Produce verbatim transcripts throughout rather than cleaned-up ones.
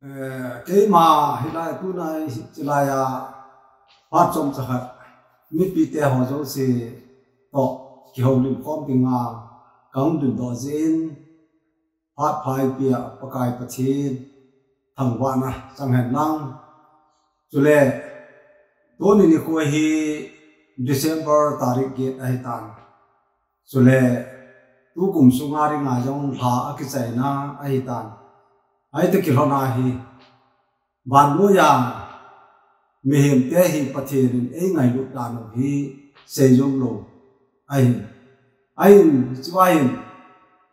Eh, keima hilai tunai hilai a phat chomcha khat mipite ho jouse toh kihoulim khom dinga kahung dingdoh jeh in phat pha eipea Pakai Pathen thangvahna chang hen lang. Chule tuni nikho hi December tarik get ahitan. Chule tukum sunga dinga jong lha akichaina ahitan. Ahi, tukilhona hi vannoiya mihemte hi Pathen in eingailut dan u hi seijou lou ahi. Ahin, hichea hin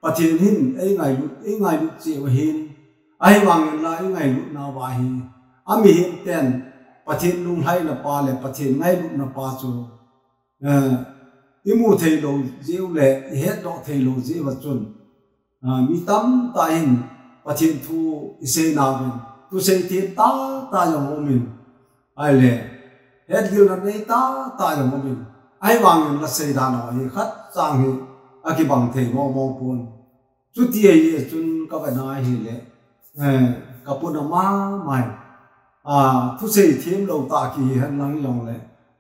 Pathen hin eingailut, eingailut cheh u ahin, ahivangin la eingailutna uva hi amihemten Pathen lunglhaina pa le Pathen ngailutna pa chu eh, imu theilou jeh u le ihetdoh theilou jeh uva chun, ah, mi tamtah in Pathen thu iseinauvin, thusei them tahtah jong umin, ahile hetgilna nei tahtah jong umin, ahivangin la seidan u hi khatcha hi akibang thei mong mong pon. Chuti ahijeh chun kavena ahile, eh, kapona mama in, ah, thusei them lou tah kihi henlang jongle,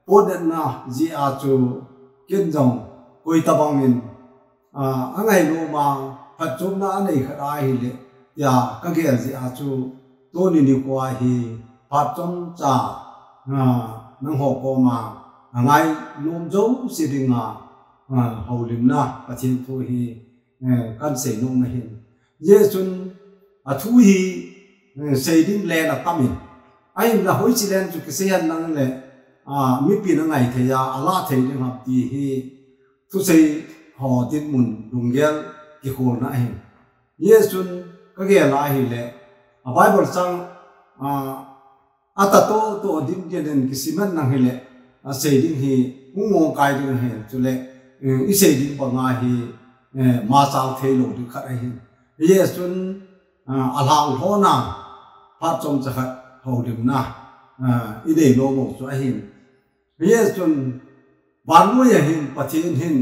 potna jeh a chu ken jong koitabangin, ah, angainom a phatchomna anei khat ahile tia kagel jeh a chu tuni nikho hi phat chomcha, ah, nangho koma angainom jouse dinga, ah, houlimna Pathen thu hi eh, kahin seinom ahin. Hijeh chun athu hi, eh, sei ding len atamin, ahinla hoiche len chu kisei henlang le, ah, mipin angai thei a, alah thei ding ham ti hi thusei ho dinmun lunggel kikholna ahin. Hijeh chun kagel a ahile, a Bible chang, ah, atah toh toh dimdem in kisim henlang hile, asei ding hi hung mongkai ding ahin, chule, eh, isei ding banga hi, eh, machal theilou ding khat ahin. Hijeh chun, ah, alhanglhona phat chomcha khat houlimna, ah, inei nom u chu ahin. Hijeh chun vannoiya hin Pathen hin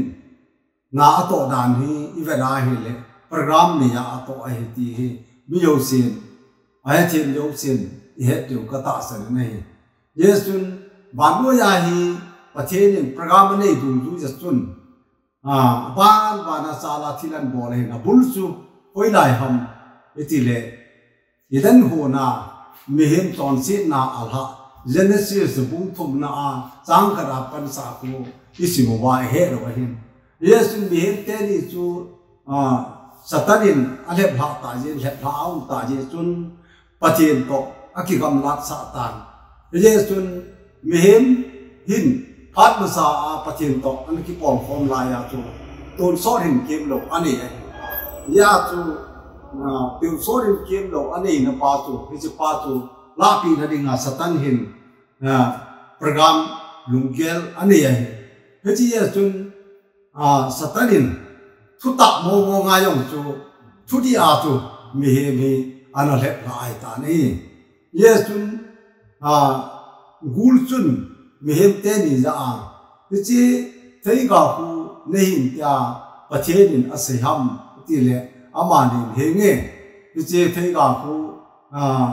na atoh dan hi ivet a ahile, program neiya atoh ahi ti hi mi jousen, ahethem jousen ihet diu katahsan in ahi. Hijeh chun vannoiya hi Pathen in program anei dungjui jeh chun, ah, van vana chala thil ahin bol ahin, abul chu hoilai ham itile, Eden hon a mihem chonsetna alhah, Genesis bung thumna a chang khat a pansah khu isim uva ihet u ahin. Hijeh chun mihem teni chu, ah, Satan in alheplhah tah jeh, lheplhah a um tah jeh chun Pathen toh akigamlat sah tan. Hijeh chun mihem hin phat masa a Pathen toh ana kipolkhom laiya chu tonsot hin kemlou anei ahi. Hijeh chun, ah, tonsot hin kemlou aneina pa chu, hiche pa chu lahpehna dinga Satan hin, ah, program lunggel anei ahi. Hijeh chun, ah, Satan in thutah mong mong a jong chu, thudih a chu mihem hi ana lheplhah ahitan ahi. Hijeh chun, ah, gul chun mihem teni jah a, hiche theiga khu neihin tia Pathen in asei ham tile, amanin henge, hiche theiga khu, ah,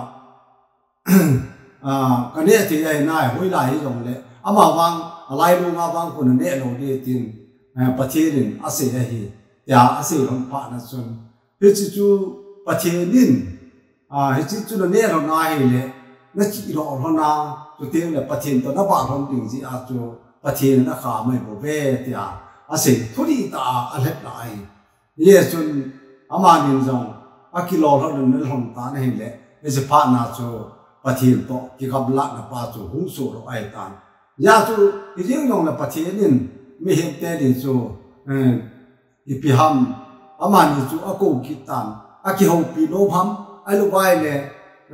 ah, kaneh thei ahi nai, hoilai hijongle, amavang, alailunga vang khu naneh lou ding tin, eh, Pathen in asei ahi, tia asei lhon phatna chun, hiche chu Pathen in, ah, hiche chu naneh lhon ahile, nachih lou lhon a, chuteng le Pathen toh nabah lhon ding jeh a chu Pathen in akhamai bouve tia asei, thudih tah a alhep lai. Hijeh chun amanin jong akilolhon in alhon tan ahile, hiche phatna chu Pathen toh kigamlatna pa chu hung soh lou ahitan. Hijeh chu hijeng jongle Pathen in mihem teni chu, eh, ipi ham, amani chu akou kit tan, akihoupi nom ham, ahilouleh,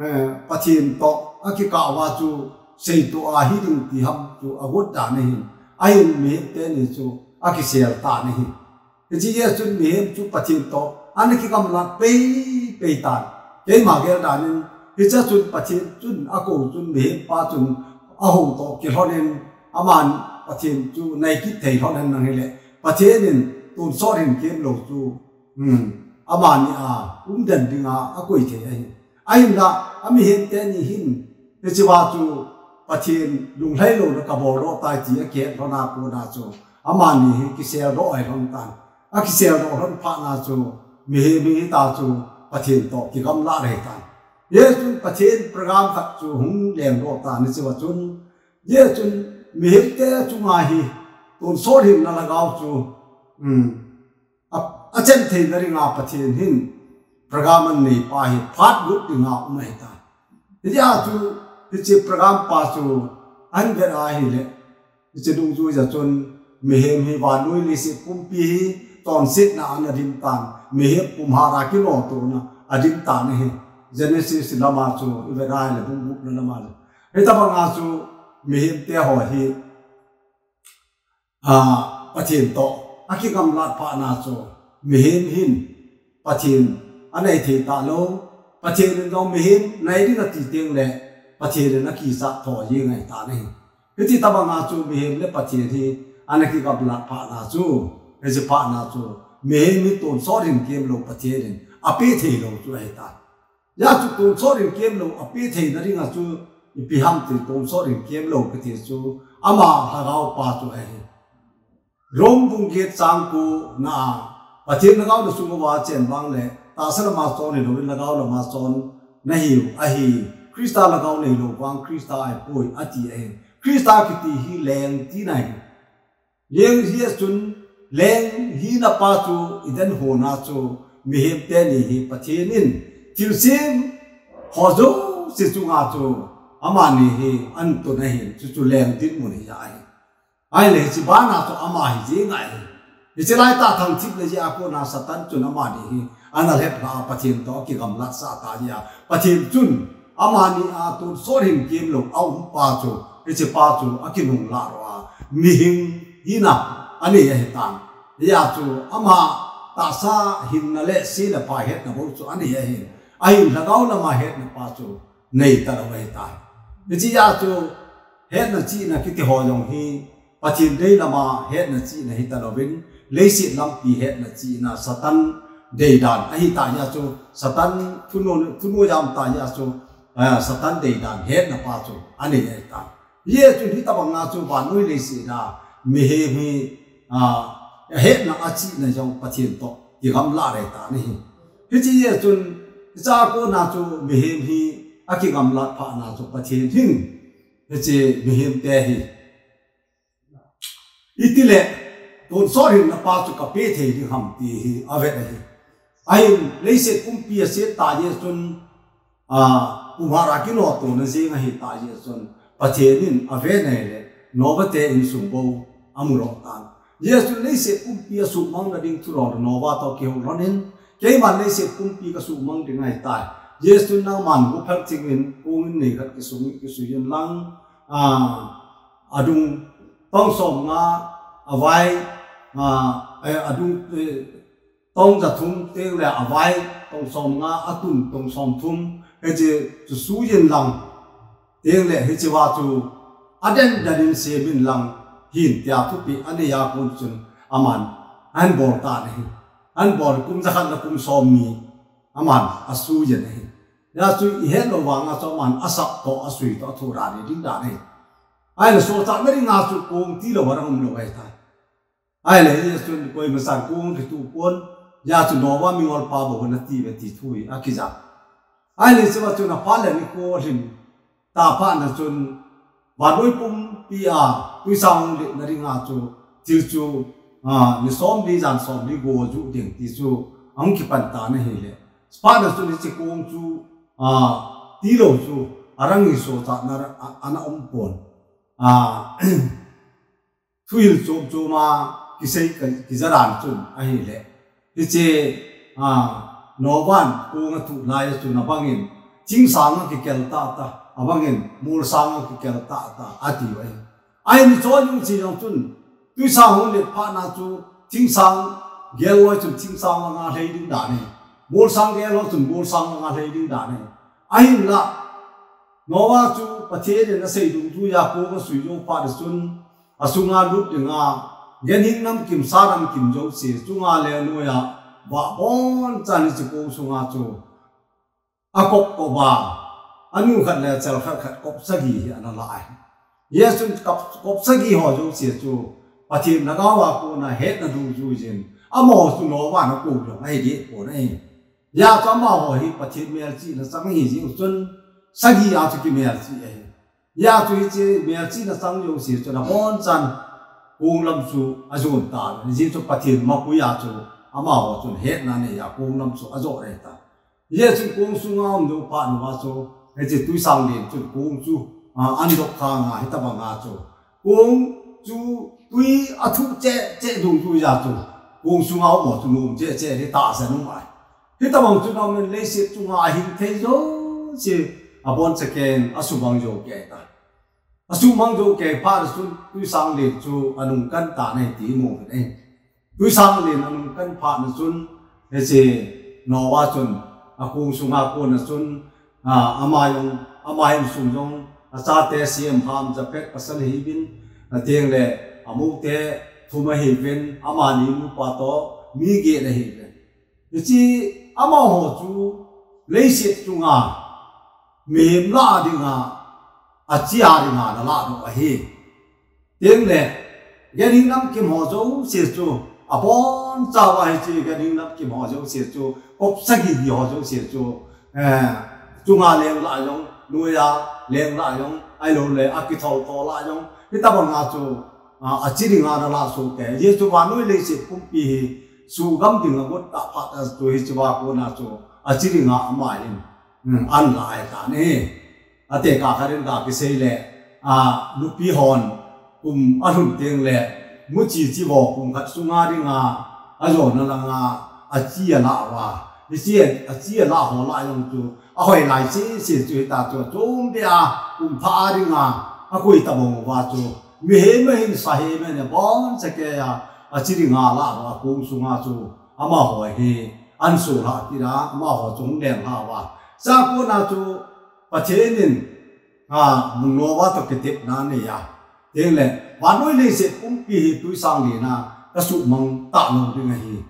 eh, Pathen toh akikah uva chu seitoh a hiding ti ham chu agot dan ahin, ahin mihem teni chu akisel tan ahi. Hiche jeh chun mihem chu Pathen toh ana kigamlat pei pei tan. Keima gel dan in, hiche chun Pathen chun akou chun mihem pa chun ahou toh kilhon in, aman Pathen chu nai kit thei lhon henlang hile, Pathen in tonsot hin kemlou chu, hmm, amani a umden dinga akoi thei ahi. Ahinla, Amihem teni hin, hiche va chu Pathen lunglhai louna kabol lou tai ti akihet lhon a kona chu, amani hi kisel doh ahi lhon tan. Akisel doh lhon phat na chu, mihem hi ta chu Pathen toh kigamla ahi tan. Hichun Pathen program khat chu hung leng doh tan hiche va chun, hichun mihem te chunga hi tonsot hinna lhagao chu, um, a, achen theina dinga Pathen hin program anei pa hi phat lut dinga um ahi ta. Hijeh a chu, hiche program pa chu ahin vet a ahile, hiche dungjuiya chun mihem hi vannoi leiset pumpi hi chonsetna ana dim tan, mihem kum hara kinotona adim tan ahi. Genesis lama chu ivet a ahile bung gupna lama le. Hitobanga chu mihem te ho hi a, Pathen toh akigamlat phat na chu, mihem hin Pathen anei thei talou, Pathen in jong mihem nei ding ati teng le, Pathen in akichat tho jeng ahi tan ahi. Hiti tobanga chu mihem le Pathen hi ana kigamlat phat na chu, hiche phat na chu, mihem hi tonsot hin kem lou Pathen in ape thei lou chu ahi tan. Hijeh chu tonsot in kem lou ape theina dinga chu ipi ham ti, tonsot in kem lou kiti chu ama lhagao pa chu ahi. Rom bung get chang ko na a, Pathen lhagao na sung uva chen vang le, tahsa lama chon hilou in lhagao lama chon nahiu ahi. Christa lhagao neilou vang Christa ahipoi ati ahi. Christa kiti hi leng tina ahi. Leng hi a chun, leng hina pa chu Eden hon a chu mihem teni hi Pathen in thilsem ho jouse chunga chu amani hi ahin tun ahin, chuchu leng dinmun hi ahi. Ahile hiche bana chu ama hi jeng ahi. Hiche lai tah thangthip le jeh a kona Satan chun amani hi ana lhep lha a Pathen toh akigamlat sah ta jeh a, Pathen chun amani a tonsot hin kem lou a um pa chu, hiche pa chu akinunglah ro a, mihing hina anei ahi tan. Hijeh a chu ama tahsa hinna le se le pha hetna bou chu anei ahin, ahin lhagao lama hetna pa chu nei talou ahi tai. Hiche jeh a chu hetna chihna kiti ho jong hi Pathen dei lama hetna chihna hi talouvin, leiset lampi hetna chihna Satan deidan ahi ta jeh a chu, Satan thuno, thuno jam ta jeh a chu, ah, Satan deidan hetna pa chu anei ahi tai. Hichun hitobanga chu vannoi leiset a mihem hi, ah, hetna achihna jong Pathen toh kigamla ahi tan ahi. Hiche jeh chun, hiche a kona chu mihem hi akigamlat phat na chu Pathen hin hiche mihem te hi itile tonsot hinna pa chu kape thei ding ham ti hi avet ahi. Ahin leiset pumpi aset ta jeh chun, ah, kum hara kinotona jeng ahi ta jeh chun, Pathen in aven ahile, Noah te insung bou amu lou tan. Hijeh chun leiset pumpi asuhmang na ding thu lou Noah toh kihou lhon in, keiman leiset pumpi kasuhmang ding ahi tai. Hijeh chun nangman guphel chingin, kong in nei khat kisung, kisui in lang, ah, adung tong som nga, avai, ah, eh, adung, eh, tong ja thum teng le avai tong som nga, atun tong som thum, hiche chu sui in lang, teng le hiche va chu aden den in sem in lang, hin tia thupeh anei a kon chun aman ahin bol tan ahi. Ahin bol kum jakhat le kum som ni aman asui in ahi. Hijeh chun ihet lou vanga chu aman asap toh, asui toh, athu ra ding dan ahi. Ahile sochatna dinga chu kong tilou a dang um lou ahi tai. Ahile, hichun koima chan kong kituh pon, hijeh chun Noah mingol pa bou ana ti ve ti thu hi akija. Ahile, hiche va chun aphat le nikho lhin ta phat na chun, vannoi pumpi a twisang hung letna dinga chu, thil chu, ah, ni som li jan som li go juh ding ti chu ahung kipan tan ahile. Phat na chun hiche kong chu, ah, tilou chu, arang hi sochatna a, ana um pon. Ah, thuhil chom chom a kisei ka, kija dan chun ahile. Hiche, ah, Noah in kong atuh lai a chun abangin, thingsang akikel tah tah, abangin, molsang akikel tah tah, ati u ahi. Ahin hiche jong chu jong chun, twisang hung let phat na chu, thingsang gel loi chun thingsang langa lhai ding dan ahi. Molsang gel loi chun molsang langa lhai ding dan ahi. Ahinla, Noah chu Pathen in asei dungjuiya kong asui jou phat chun, asunga lut dinga, ganhing namkim sa namkim jouse, chunga le noiya, vah bonchan hiche kong sunga chu akop kop a, anu khat le chal khat khat kop sagi hi ana la ahi. Hijeh chun kop, kop sagi ho jouse chu Pathen lhagao a kona hetna dungjuiyin, amaho chu Noah in akong jong ahi deh pon ahi. Hijeh chun amaho hi Pathen melchihna chang ahi jeh chun sagi a chu kimelchih ahi. Hijeh chun hiche melchihna chang jouse chun abonchan kong lam chu ajon tan. Hijeh chun Pathen mapui a chu amaho chun hetna anei a kong lam chu ajoh ahi tan. Hijeh chun kong sunga um jou phat uva chu, hiche twisang len chun kong chu, a, an dok khang a, hitabang a chu kong chu twi athuh cheh cheh dungjuiya chu kong sunga um ho chu nom cheh cheh hi tahsan um ahi. Hitabang chu nangin leiset chunga ahing thei jouse abonchan asumang jou kei tan. Asumang jou kei phat chun twisang len chu anung kan tan ahi ti imu uvin ahi. Twisang len anung kan phat chun hiche Noah chun akong sunga kona chun, a, ama jong, ama insung jong, achate Shem, Ham, Japheth pasal ahiuvin, ateng le amoute thum ahiuvin, amani nupa toh mi get ahiuvin. Hiche amaho chu leiset chunga mihem lah dinga, achi a dinga ana ladoh ahi. Teng le, ganhing namkim ho jouse chu, abonchan a hiche ganhing namkim ho jouse chu, kop sagi ho jouse chu, eh, chunga leng lah jong, noiya leng lah jong, ahilou le akithol thol lah jong, hitabang a chu, a, achi dinga ana lasoh kei. Hijeh chun vannoi leiset pumpi hi sugam dinga got tah phat a chu hiche a kona chu achi dinga ama hin, hmm, ana la ahi tan ahi. Atekah khat in ga kisei le, a, nupi hon kum alhun teng le, muchi chi vo kum khat sunga dinga, ajona langa, achi alah uva. Hiche achi alah ho lah jong chu, ahoi lai sese chu hita chu, chom beh a, kum thah a dinga, akoi tabang uva chu. Mihem ahin sahem ahin, abonchan kei a, achi dinga alah uva, kong sunga chu, amaho hi, ana soh lha kit a, amaho chu hung leng lha uva. Chua kona chu, Pathen in, a, Noah toh kitepna anei a. Teng le, vannoi leiset pumpi hi twisang len a, kasumang talou ding ahi.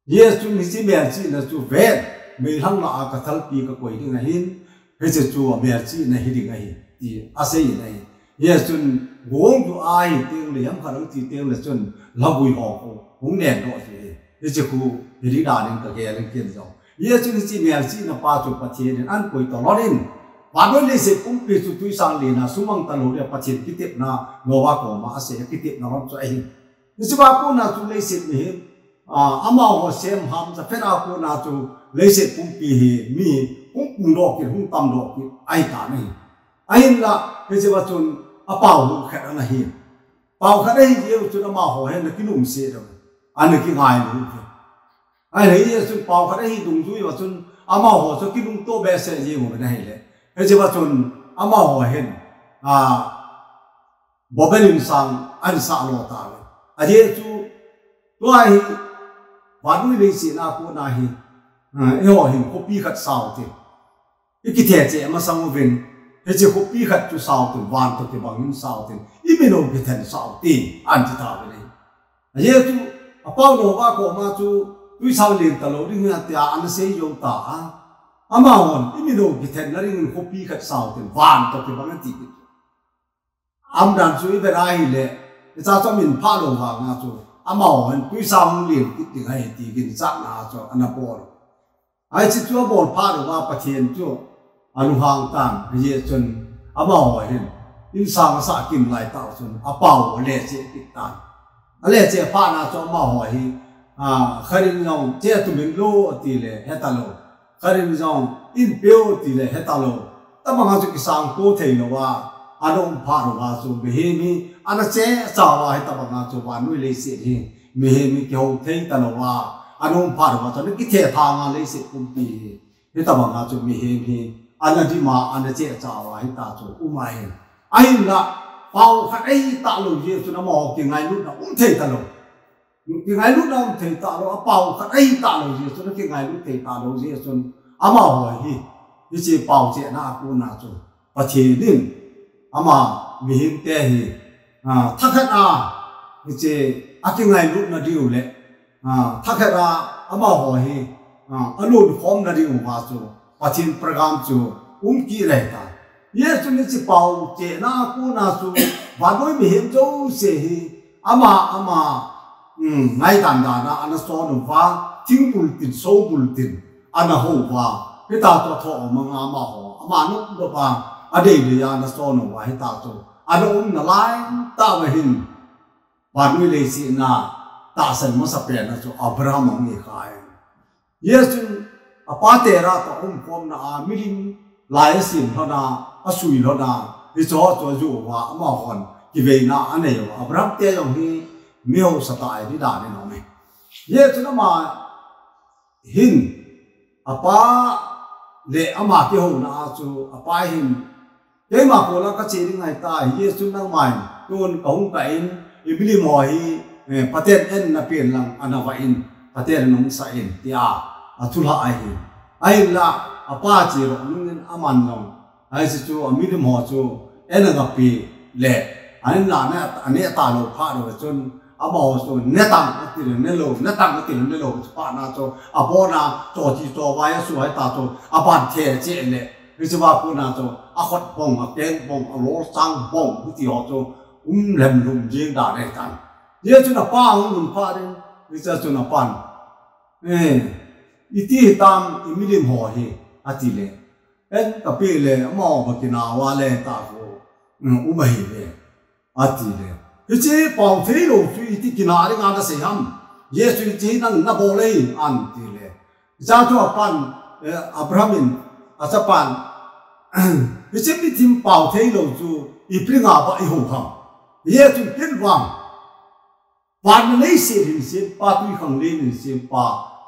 Hijeh chun hiche melchihna chu ven, meilhang lah a kathalpi kakoi ding ahin, hiche chu amelchihna hi ding ahi, ti asei in ahi. Hijeh chun gong chu ahi teng le, ham khat ahung ti teng le chun, lhagui ho khu hung lengdoh ding ahi. Hiche khu, hi ding dan in kagel in ken jong. Hijeh chun hiche melchihna pa chu Pathen in ana koi talou in, vannoi leiset pumpi chu twisang len a sumang talou ding a Pathen kitepna Noah koma asei a kitepna lam chu ahi. Hiche a kona chu leiset mihem, a, amaho Shem, Ham, Japheth a kona chu leiset pumpi hi mi hung pung doh kit, hung tam doh kit ahi tan ahi. Ahinla, hiche a chun apao hu khat ana hi. Pao khat ahi jeh chun amaho hin ana kilungset u, ana kingailu u. Ahile hiche a chun pao khat ahi dungjui uva chun amaho chu kilungto behseh jeng uvin ahile. Hiche a chun amaho hin, a, Babel insang ana sah lo tauve. Ajeh chu, tua hi, vannoi leiset a kona hi, a, eiho hin khopi khat sao te. I kithe cheh masang uvin, hiche khopi khat chu sao tin, van toh kibang in sao tin, i min u kithen sao tin, ana ti tauve. Ajeh chu, apao Noah koma chu, twisang len talou ding ahi tia ana sei jou ta a. Amahon, i min u kithenna dingin khopi khat sao tin, van toh kibang in ati kit. Umdan chu i vet ahile, hiche chu amin phah lou vanga chu, amahon twisang hung len kit ding ahi ti ginchatna chu ana bol. Hiche chu abol phat uva Pathen chu alunghang tan, hijeh chun amaho hin insang asah kim lai tah chun apao u alecheh kit tan. Alecheh phat na chu amaho hi, a, khat in jong che tumin lo ati le heta lou. Khat in jong in peo ti le heta lou. Tabang a chu kisangto thei lou a, ana um phat uva chu mihem hi ana cheh cha uva hitabang a chu vannoi leiset hi mihem hi kihou thei talou a, ana um phat uva chu ana kithe thang a leiset pumpi hi. Hitabang a chu mihem hi ana dim a, ana cheh cha uva hita chu um ahi. Ahinla, pao khat ahi talou jeh chun amaho kingailutna um thei talou. Kingailutna um thei talou, apao khat ahi talou jeh chun, akingailut thei talou jeh chun, amaho hi, hiche pao chehna a kona chu, Pathen in, ama mihemte hi, a, thakhat a, hiche akingailutna diu le, a, thakhat a, amaho hi, a, alunkhomna diu va chu, Pathen program chu, um kit le ta. Jesu ni chi pao chena a kona chu, vannoi mihem jouse hi, ama, ama, um, ngaidan dan a ana son uva, thingbul tin, sobul tin, ana hou uva, hita chu atho manga amaho, ama nop nop a, adei dei a ana son uva, hita chu, ana umna lai tah uva hin, vannoi leiset a tahsan masapen a chu Abraham ahung hi kha e. Jesun apa te ra ta umkhomna a milim lai asim lhon a, asui lhon a, hicheho chu ajoh uva, amahon kiveina anei uva. Abraham te jong hi mi hausa tah ahi dan in aum e. Jesun ama hin, apa le ama kihouna a chu, apa hin, keima kol a kache ding ahi tai, Jesun nangma in tun kahung kah in, i milim ho hi, eh, phaten en napen lang ana vah in, phaten nung sah in, tia athulhah ahi. Ahinla, apa che lou nungin aman jong, ahi chu, amilim ho chu, en aga pe le, ahin la ne, ane ta lou phat lou chun, amaho chu, ne tang ati le ne lou, ne tang ati le ne lou, chu phat na chu, abon a, cho chi cho vai asu hai ta chu, aban the che le, hiche va kona chu, akhut bong, akeng bong, alol sang bong, hiti ho chu, um lem lum jing dan ahi tan. Jesun apa hung lhun phat in, hiche chun apan. Eh, iti hitam i milim ho hi, ati le. En kape le, amaho ba kinah uva le ta khu, um, um ahi ve, ati le. Hiche pao thei lou chu iti kinah ding a nasei ham. Jesu hiche nang nabol e, ati le. Hiche chu apan, eh, Abraham in, achapan, hiche milim pao thei lou chu, ipi dinga ba i hou ham. Jesu in pilvang. Van le leiset hin sempa, twikhanglen hin sempa,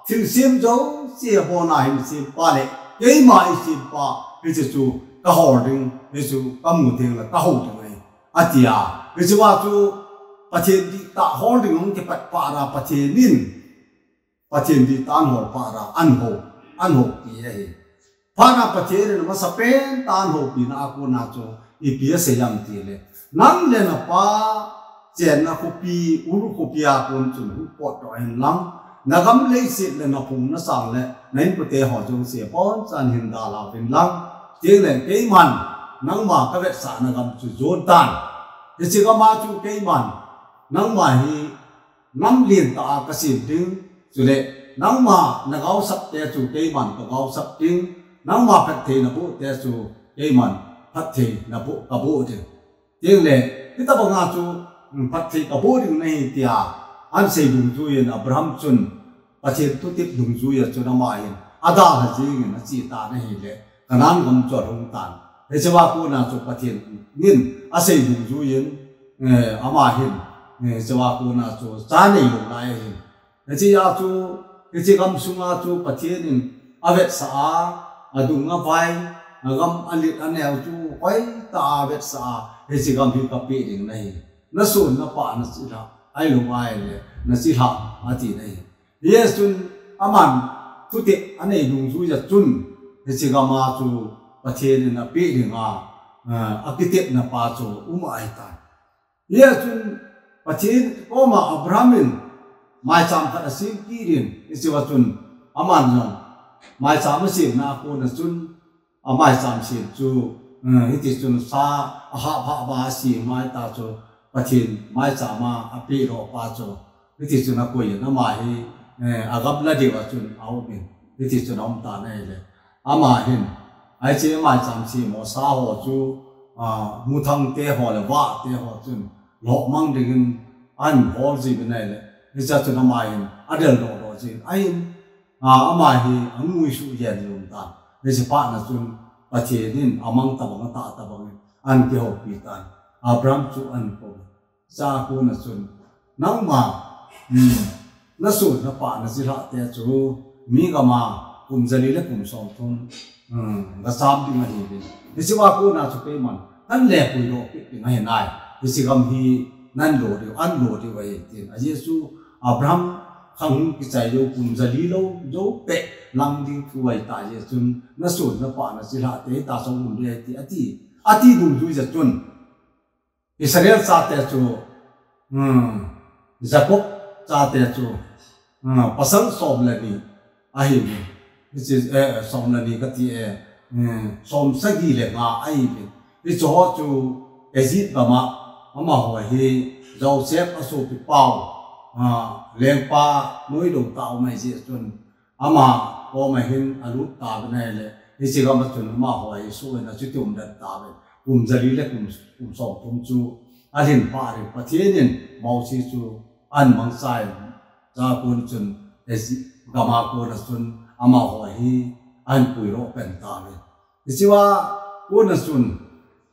thilsem jouse abon a hin sempa le, keima eisempa, hiche chu kahol ding, hiche chu kamu teng le kahou ding ahi, ati a. Hiche va chu Pathen dihtah hol ding ahung kipat phat a Pathen in, Pathen dihtah ahol phat a, ahou, ahoupi ahi. Phat a Pathen in amasapen tah a ahuhpina a kona chu ipi asei ham ti le, nang le napa chenna khopi, Ur khopi a kon chun hung potdoh in lang, nagam leiset le naphung nasang le na inkote ho jouse abonchan hin dalha uvin lang, tin le keiman nangma kavetsahna gam chu jon tan. Hiche gam a chu keiman nangma hi gam lentah a kasem ding, chule nangma nagaosap te chu keiman kagaosap ding, nangma phatthei naboh te chu keiman phatthei naboh, kaboh ding. Tin le, hitabang a chu, um, phatthei kaboh ding nahi tia ahin sei dungjui in Abraham chun Pathen thutep dungjui a chun ama hin adalha jing in ache tan ahile, Canaan gam chu alhung tan. Hiche va kona chu Pathen in asei dungjui in, eh, ama hin, eh, hiche va kona chu cha neilou lai ahin. Hiche a chu, hiche gam sunga chu Pathen in avetsah a, adung avai, agam alet aneo chu hoitah a avetsah a, hiche gam hi kapeh ding nahi. Nason napah nachilhah, ahilou ahile, nachilhah, ati nahi. Jesun aman thutep anei dungjui a chun, hiche gam a chu Pathen in apeh dinga, eh, akitepna pa chu um ahitan. Jesun Pathen koma Abraham in maicham khat asem kit in, hiche va chun aman jong maicham asemna a kona chun, amaicham sem chu, eh, hiti chun sa ahah hah va asem mai ta chu Pathen maicham a apeh lou pa chu, hiti chun akoi in ama hi, eh, agam la diu a chun aum in, hiti chun aum tan ahile. Ama hin, hiche maicham sem ho sa ho chu, ah, muthang te ho le vah te ho chun lhohmang dingin ahin hol jiuvin ahile, hiche a chun ama hin adel doh doh jin, ahin, ah, ama hi anui suh jen jeng tan. Hiche phat na chun Pathen in amang tabang, atah tabang in ahin kihoupi tan. Abraham chu ahin kou. Cha kona chun, nangma, um, nason napah nachilhah te chu, mi gam a kum jali le kum somthum, um, gacham ding ahiuvin. Hiche va kona chu keiman, nahin le puidoh kit ding ahi nai. Hiche gam hi nahin lo diu, ahin lo diu ahi, tin. A Jesu, Abraham khang hung kichai jou, kum jali lou, jou peh lang ding thu ahi ta jeh chun, nason napah nachilhah te, hita song um ding ahi ti, ati, ati dungjui a chun. Israel chate chu, um, Jacob chate chu, um, pasal som le ni ahi, which is, eh, som le ni kati e, eh, som sagi le nga ahi ve. Hiche ho chu Egypt gam a amaho hi Joseph asopi pau, ah, lengpa noilou tah um ahi jeh chun ama koma hin alut tauve ahile, hiche gam a chun amaho hi soh in achuti umden tauve. Kum jali le kum, kum somthum chu alhin phat in Pathen in Mose chu ahin mangcha in, chua kon chun Egypt gam a kon a chun amaho hi ahin puidoh pen tauve. Hichea kon a chun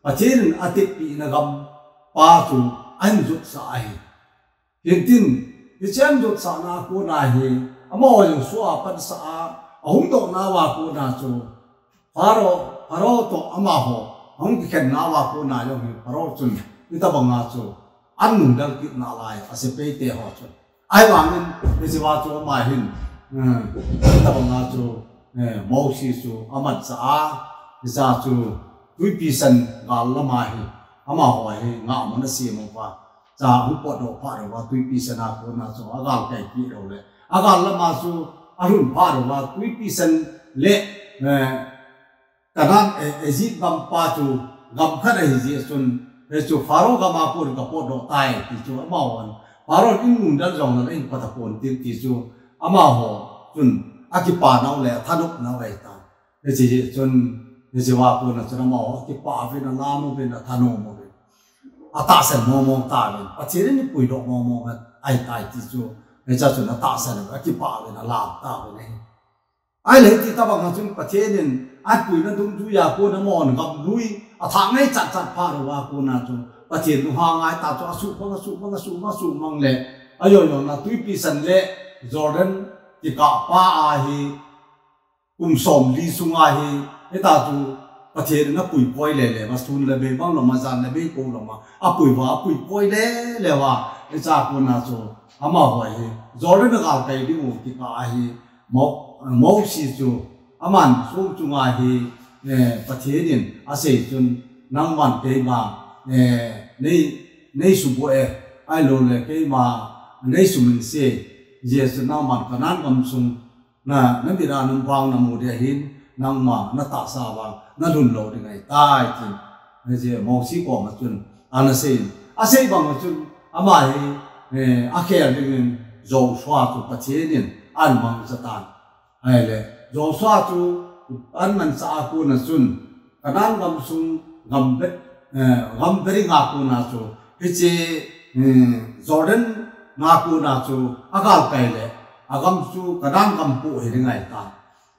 Pathen in ateppina gam pa chu ahin jotsah ahi. Hintin, hiche ahin jotsahna a kon a hi, amaho jong soh a pansah a, ahung doh nauva kon a chu, Pharaoh, Pharaoh toh amaho ahung kikhen nauva kon a jong hi, Pharaoh chun hitobang a chu ahin nungdal kit nalai, asepai te ho chun. Ahivangin, hichea chu ama hin, eh, hitobang a chu, eh, Mose chu amansah a, hichea chu Twipi San gal lam a hi, amaho hi ngahmun asem uva, chua ahung potdoh phat uva, Twipi San a kon a chu agalkai kit lou le, agal lam a chu alhun phat uva, Twipi San le, eh, Canaan, eh, Egypt gam pa chu gam khat ahi jeh chun, hichu Pharaoh gam a kon kapotdoh tai ti chu amahon, Pharaoh in nungdal jong lou in pat apon tin ti chu amaho chun akipah nau le athanop nau ahitai. Hiche jeh chun, hichea kon a chun amaho akipah uvin, alam uvin, athanom uvin, atahsan mong mong tauvin, Pathen in eipuidoh mong mong ahitai ti chu, hichea chun atahsan uvin, akipah uvin, alam tauvin ahi. Ahile hiti tobang a chun Pathen in apuina dungjuia kon a amahon gam lui athah ngai chat chat phat uva kon a chu Pathen lunghangai tah chu asuhmang, asuhmang, asuhmang, asuhmang le, ajoujona Twipi San le Jordan kikah pa a hi kum somli sunga hi, hitia chu Pathen in apui poi le le uva, sun le bei bang lama, jan le bei ko lama apui uva, apui poi le le uva, hichea kon a chu amaho hi Jordan a galkai ding u kikah a hi, Mo-, Mose chu aman song chunga hi, eh, Pathen in asei chun, nangman keima, eh, nei, nei suboh e, ahilou le keima nei suminse, hijeh chun nangman Canaan gam sung na, na mit a nang vang namu ding ahin, nangma natahsa vang nalhun lou ding ahitai tin, hiche Mose koma chun ana sei in, asei bang a chun ama hi, eh, akhel dingin Joshua chu Pathen in ahin mangcha tan. Ahile, Joshua chu ahin mancha a kon a chun, Canaan gam sung gam be, eh, gam be ding a kon a chu, hiche, eh, Jordan a kon a chu agalkai le, agam chu Canaan gam po hi ding ahitai.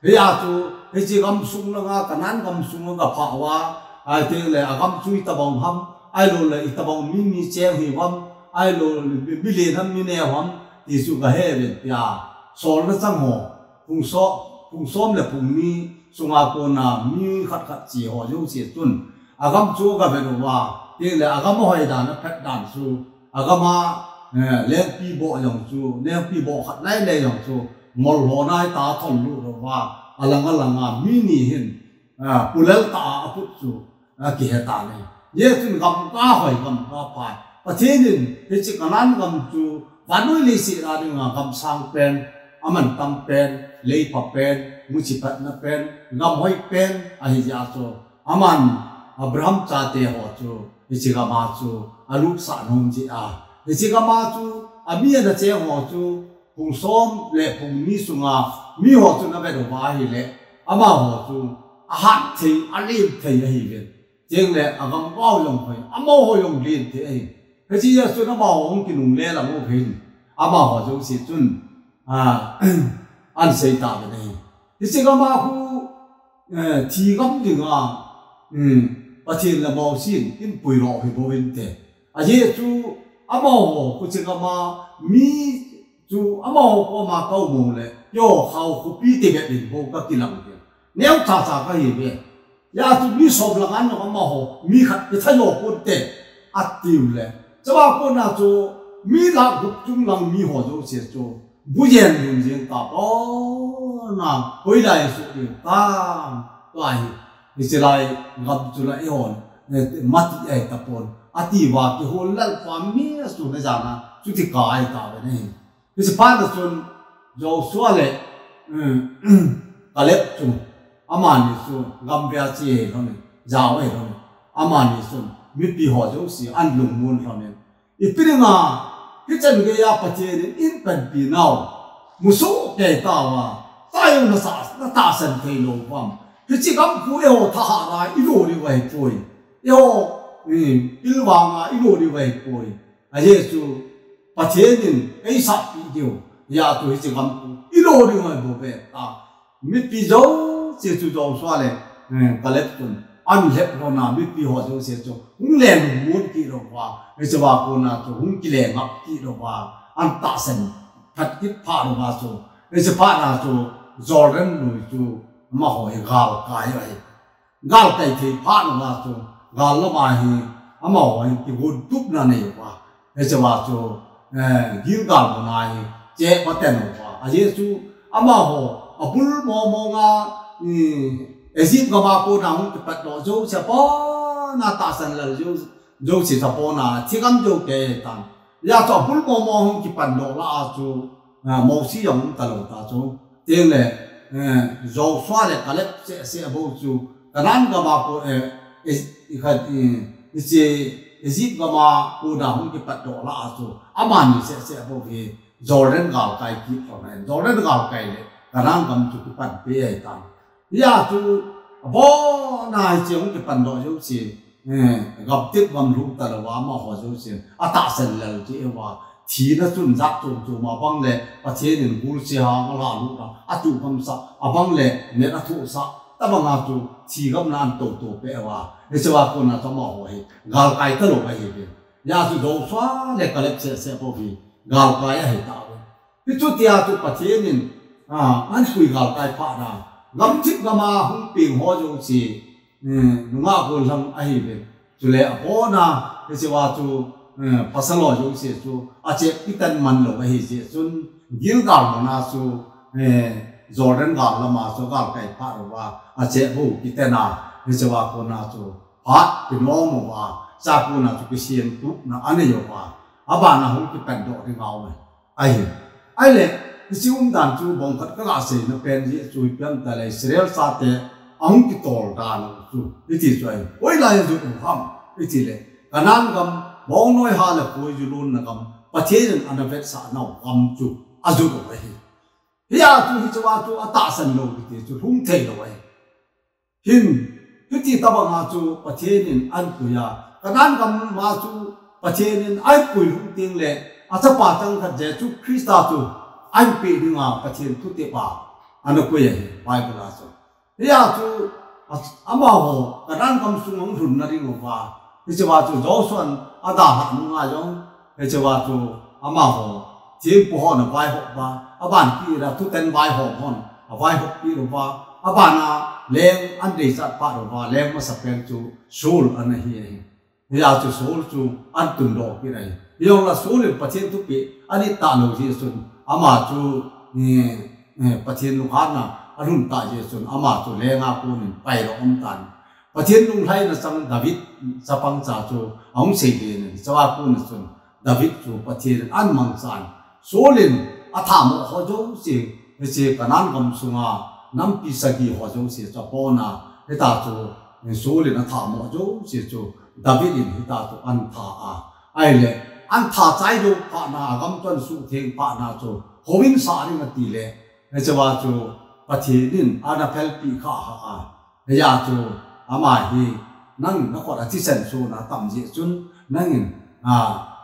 Hia chu, hiche gam sung langa, Canaan gam sung a gaphah uva, ahiteng le agam chu itobang ham, ahilou le itobang mi, mi cheng hi uvam, ahilou le mi, mi len ham, mi neo ham, ti chu gahe uvin tia, solna chang ho, phung so-, phung som le phung ni sunga kon a mi khat khat che ho jouse chun, agam chu agavet uva, teng le agam ahoi dan, aphet dan chu, agam a, eh, lengpi boh jong chu, lengpi boh khat lai le jong chu, ngol lhona hita thol lut uva, alang alang a mi ni hin, ah, pulel tah a aput chu akihe tan ahi. Hijeh chun gam kahoi, gam kaphai. Pathen in hiche Canaan gam chu vannoi leiset a dinga gam sang pen, aman tam pen, lei pha pen, muchi phatna pen, gam hoi pen ahi jeh a chu, aman Abraham chate ho chu hiche gam a chu alutsah nom jeh a, hiche gam a chu ami ana cheng ho chu phung som le phung ni sunga mi ho chun avet uva ahile, amaho chu ahat thei, alen thei ahiuvin. Chuteng le agam gau jong hoi, amaho jong len thei ahi. Hiche jeh chun amaho hung kinungle lang u hin, amaho jouse chun, ah, ahin sei tauvin ahi. Hiche gam a khu, eh, thi gam dinga, um, Pathen le Mose in eipuidoh hi bouvin te. Ajeh chu amaho khu hiche gam a mi chu amaho koma kaum u le, keiho khao khopi Tibet in bou kakilang uvin. Neocha cha kahiuve. Hijeh chun mi som lang a nung amaho, mi khat kitha jo ponte, atiu le. Chua kona chu mi lakh gup chung lang mi ho jouse chu, bujen lhun jeng tapon a, hoilai suh ding tam, tua hi, hiche lai gam chu la eihon, eh, mati ahi tapon, ati uva kihol lel pa mi a sun a jan a, chuti kah ahi tauve ahi. Hiche phat a chun Joshua le, um, Caleb chu Amani chu gamvei a che hilou in, jao hilou in, amani chun mipi ho jouse an lungmon lhon in, ipi dinga hichan geiya Pathen in eipanpi nau musoh kei tauva, taiu nasa, natahsan thei lou vang. Hiche gampu eiho thahat a ilo diu ahipoi. Eiho, eh, pilvang a ilo diu ahipoi. Ajeh chu Pathen in eisahpi diu. Hijeh chun hiche gampu ilo diu ahi bou ve ta. Mipi jouse chu Joshua le, eh, Caleb chun an lhep lhon a, mipi ho jouse chu hung lungmon kit lou va, hichea kona chu hung kile ngap kit lou va, an tahsan phat kit phat lou va chu, hiche phat na chu Jordan lui chu amaho hi galkai ahi. Galkai thei phat uva chu, gal lama hi amaho hin kigon tupna anei uva. Hichea chu, eh, Gilgal muna hi che pha ten uva. Ajeh chu amaho abul mong mong a, eh, Egypt gam a kona hung kipat doh jouse, abona tahsan lal jou, jouse abona thigam jou kei tan. Hijeh chun abul mong mong hung kipan doh lah a chu, ah, Mosi jong um talou ta chu. Tin le, eh, Joshua le Caleb seh seh bou chu Canaan gam a ko, eh, eh, i khat, eh, hiche Egypt gam a kona hung kipat doh lah a chu amani seh seh bou hi Jordan galkai kit lhon in, Jordan galkai le Canaan gam chu kipan peh ahi tan. Hijeh chun abona hiche hung kipan doh jouse, eh, gamtep gamlhung talou a amaho jouse atahsan lal jeh uva, thina chun jat chom chom, abang le Pathen in gul se hang alha lut a, atuh gamsah, abang le net athohsah, tabang a chu thi gamna an tou tou peh uva. Hichea kona chu amaho hi galkai talou ahi ve. Hijeh chun Joshua le Caleb seh seh bou hi galkai ahi tauve. Hichu tia chu Pathen in, ah, an pui galkai phat na, gamthip gam a hung peng ho jouse, eh, nungah gollhang ahi ve. Chule abona, hichea chu, eh, pasal ho jouse chu achep kitan man lou ahi jeh chun, Gilgal muna chu, eh, Jordan gal lama chu galkai phat uva, achep bou kiten a, hichea kona chu phat kinom uva, chua kona chu kisem tupna anei uva, abana hung kipan doh ding aume. Ahi. Ahile, hiche umdan chu bang khat kaga seina pen jeh chu ipi ham itile Israel chate ahung kitol dan u chu, iti chu ahi. Hoilai a jot u ham itile, Canaan gam, bongnoi ha le koi ju lonna gam, Pathen in ana vetsah nau gam chu ajot u ahi. Hijeh chun hichea chu atahsan lou kiti chu lhung thei lou ahi. Hin, hiti tabang a chu Pathen in an pui a, Canaan gam a chu Pathen in an pui lhung teng le, achapa changkhat Jesu Christa chu an peh dinga Pathen thutep a ana koi ahi, Bible a chu. Hijeh chun, a, amaho Canaan gam sung ahung lhunna ding uva, hichea chu Joshua in adalhah nunga jong, hichea chu amaho, thempu hon avaihop uva, aban kit a thuten vaihom hon avaihop kit uva, abana leng an deichat phat uva, leng masapen chu Saul ana hi ahi. Hijeh chun Saul chu an tundoh kit ahi. Hijongle Saul in Pathen thupeh anit talou jeh chun, ama chu, eh, eh, Pathen lunghanna alhun tah jeh chun, ama chu leng a konin pai lou um tan. Pathen lunglhaina chang David chapang cha chu ahung seilen in, chua kona chun David chu Pathen in an mangchan. Saul in athamo ho jouse, hiche Canaan gam sunga nampi sagi ho jouse chu abona, hitia chu Saul in athamo jouse chu David in hitia chu an tha a. Ahile, an tha chai jou phat na, agam chu an suhtheng phat na chu, houin sah ding ati le, hichea chu Pathen in ana phelpeh kha a. Hijeh chun, ama hi, nang nakhut a thisan sona tam jeh chun, nangin, a,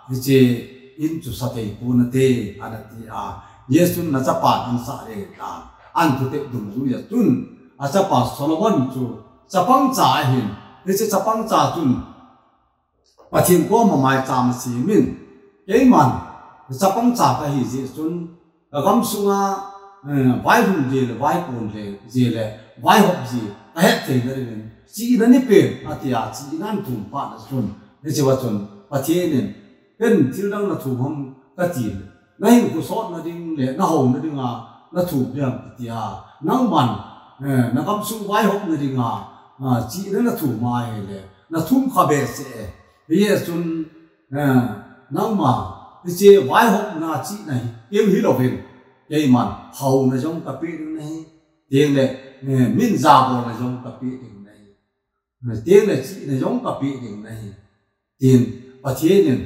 hiche in chu sa thei ponate, ana ti a. Hijeh chun nachapan an sah le ta, an thutep dungjui a chun, achapa Solomon chu chapang cha ahin, hiche chapang cha chun, Pathen koma maicham asemin, keiman chapang cha kahi jeh chun, kagam sunga, eh, vailhun ji le, vaikon ji le, vaihop ji kahet theina dingin, chihna neipen, atia, chihna athum phat na chun, hichea chun, Pathen in, ken thil dang nathum ham kati le, nahinkho sotna ding le nahouna dinga nathum ding ham kitia, nangman, eh, nagam sung vaihopna dinga, ah, chihna nathum ahile, nathum kha behseh e. Hijeh chun, eh, nangma, hiche vaihopna chihna hi, keu hilouvin, keiman, houna jong kapeh ding nahi, teng le, eh, min jabolna jong kapeh ding nahi. Teng le chihna jong kapeh ding nahi. Tin, Pathen in,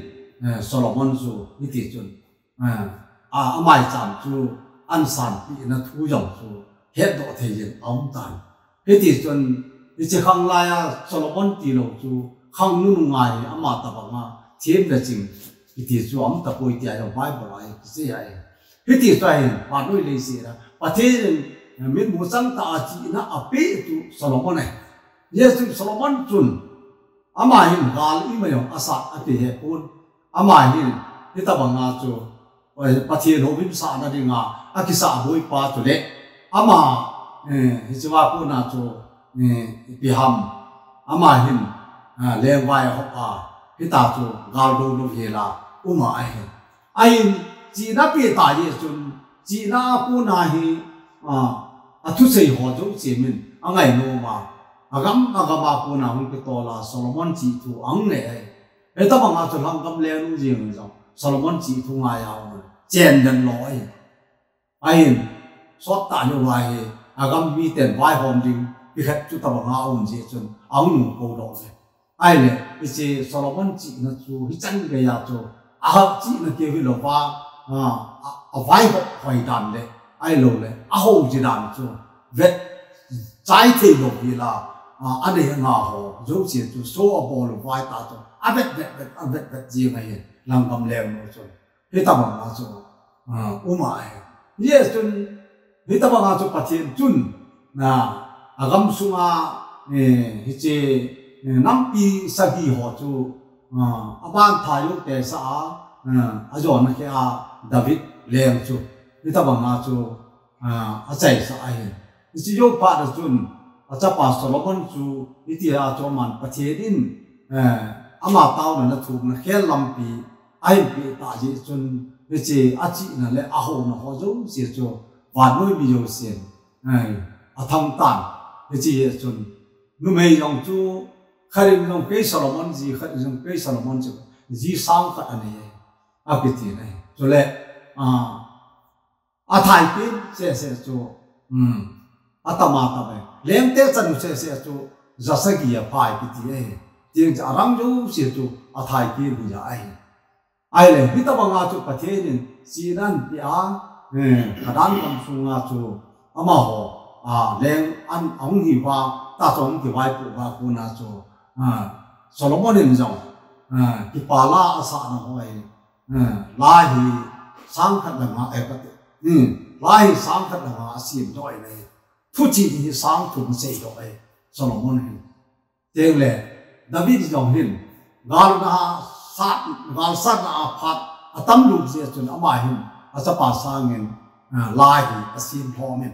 eh, Solomon chu hiti chun, eh, a, amaicham chu ahin sanpeh na thu jong chu hetdoh thei jeng aum tan. Hiti chun, hiche khanglai a Solomon tilou chu khangnu nunga hi ama tabanga them le ching kiti chu aum tapoi tia jong Bible a hi kisei ahi. Hiti chun hin, vannoi leiset a Pathen in, eh, mitmu changtah a chihna apeh chu Solomon ahi. Hijeh chun Solomon chun, ama hin gal ima jong asat ahi hepon. Ama hin, hitabanga chu, eh, Pathen houbung sahna dinga akisah boipa chu le, ama, eh, hichea kona chu, eh, ipi ham, ama hin, ah, lengvai ahop a, hita chu gal doudou hela um ahi. Ahin, chihna apeh ta jeh chun, chihna a kona hi, ah, athusei ho jouse min angainom a, agam agam a kona hung kitol a Solomon chih thu angai ahi. Hitabanga chu lhangam lengnu jeng jong Solomon chih thu ngai a um, chen den lou ahi. Ahin, sottah lou ahi, agam miten vaihom ding, ikhat chu tabanga um jeh chun, ahung nung kou lou ahi. Ahile, hiche Solomon chihna chu, hichan geiya chu, Ahab chihna keu hilouva, a, a, avaihop hoi dan le, ahilouleh, ahouji dan chu, vet chai thei lou hila, a, anei anga ho, jouse chu, so abol u vai ta chu, avet vet vet, avet vet jing ahi, lhangam lengnu chu. Hitabanga chu, ah, um ahi. Hijeh chun, hitabanga chu Pathen chun, na, agam sunga, eh, hiche, eh, nampi sagi ho chu, ah, aban tha jouse a, ah, ajona kei a David leng chu. Hitabanga chu, ah, achaisah ahi. Hiche jou phat a chun, achapa Solomon chu, hitia chu aman Pathen in, eh, ama taona na thumna khel lampi, ahin peh ta jeh chun, hiche achihna le ahouna ho jouse chu, vannoi mi jousen, eh, athang tan, hiche jeh chun, numei jong chu, khat in jong kei Solomon ji, khat in jong kei Solomon ji, ji sang khat anei, akiti nai. Chule, ah, athai pen sese chu, um, atam atam e. Lengte chanu sese chu, ja sagi aphai kiti ahi. Tin chu arang jouse chu, athai pen hi ja ahi. Ahile, hitabanga chu Pathen in, chihna apeh a, eh, Canaan gam sunga chu, amaho, ah, leng an, ahung hiuva, ta chu ahung kivaipoh uva kona chu, ah, Solomon in jong, ah, kipah la asahna ho ahi. Eh, la hi sang khat le nga, eh, kati. Hmm, la hi sang khat le nga asim doh in ahi. Thuchih hi sang thum asei doh ahi, Solomon hin. Tengle, David jong hin, gal na sat, gal satna a phat atam lut jeh chun ama hin, achapa sangin, eh, la hi asim lhom in.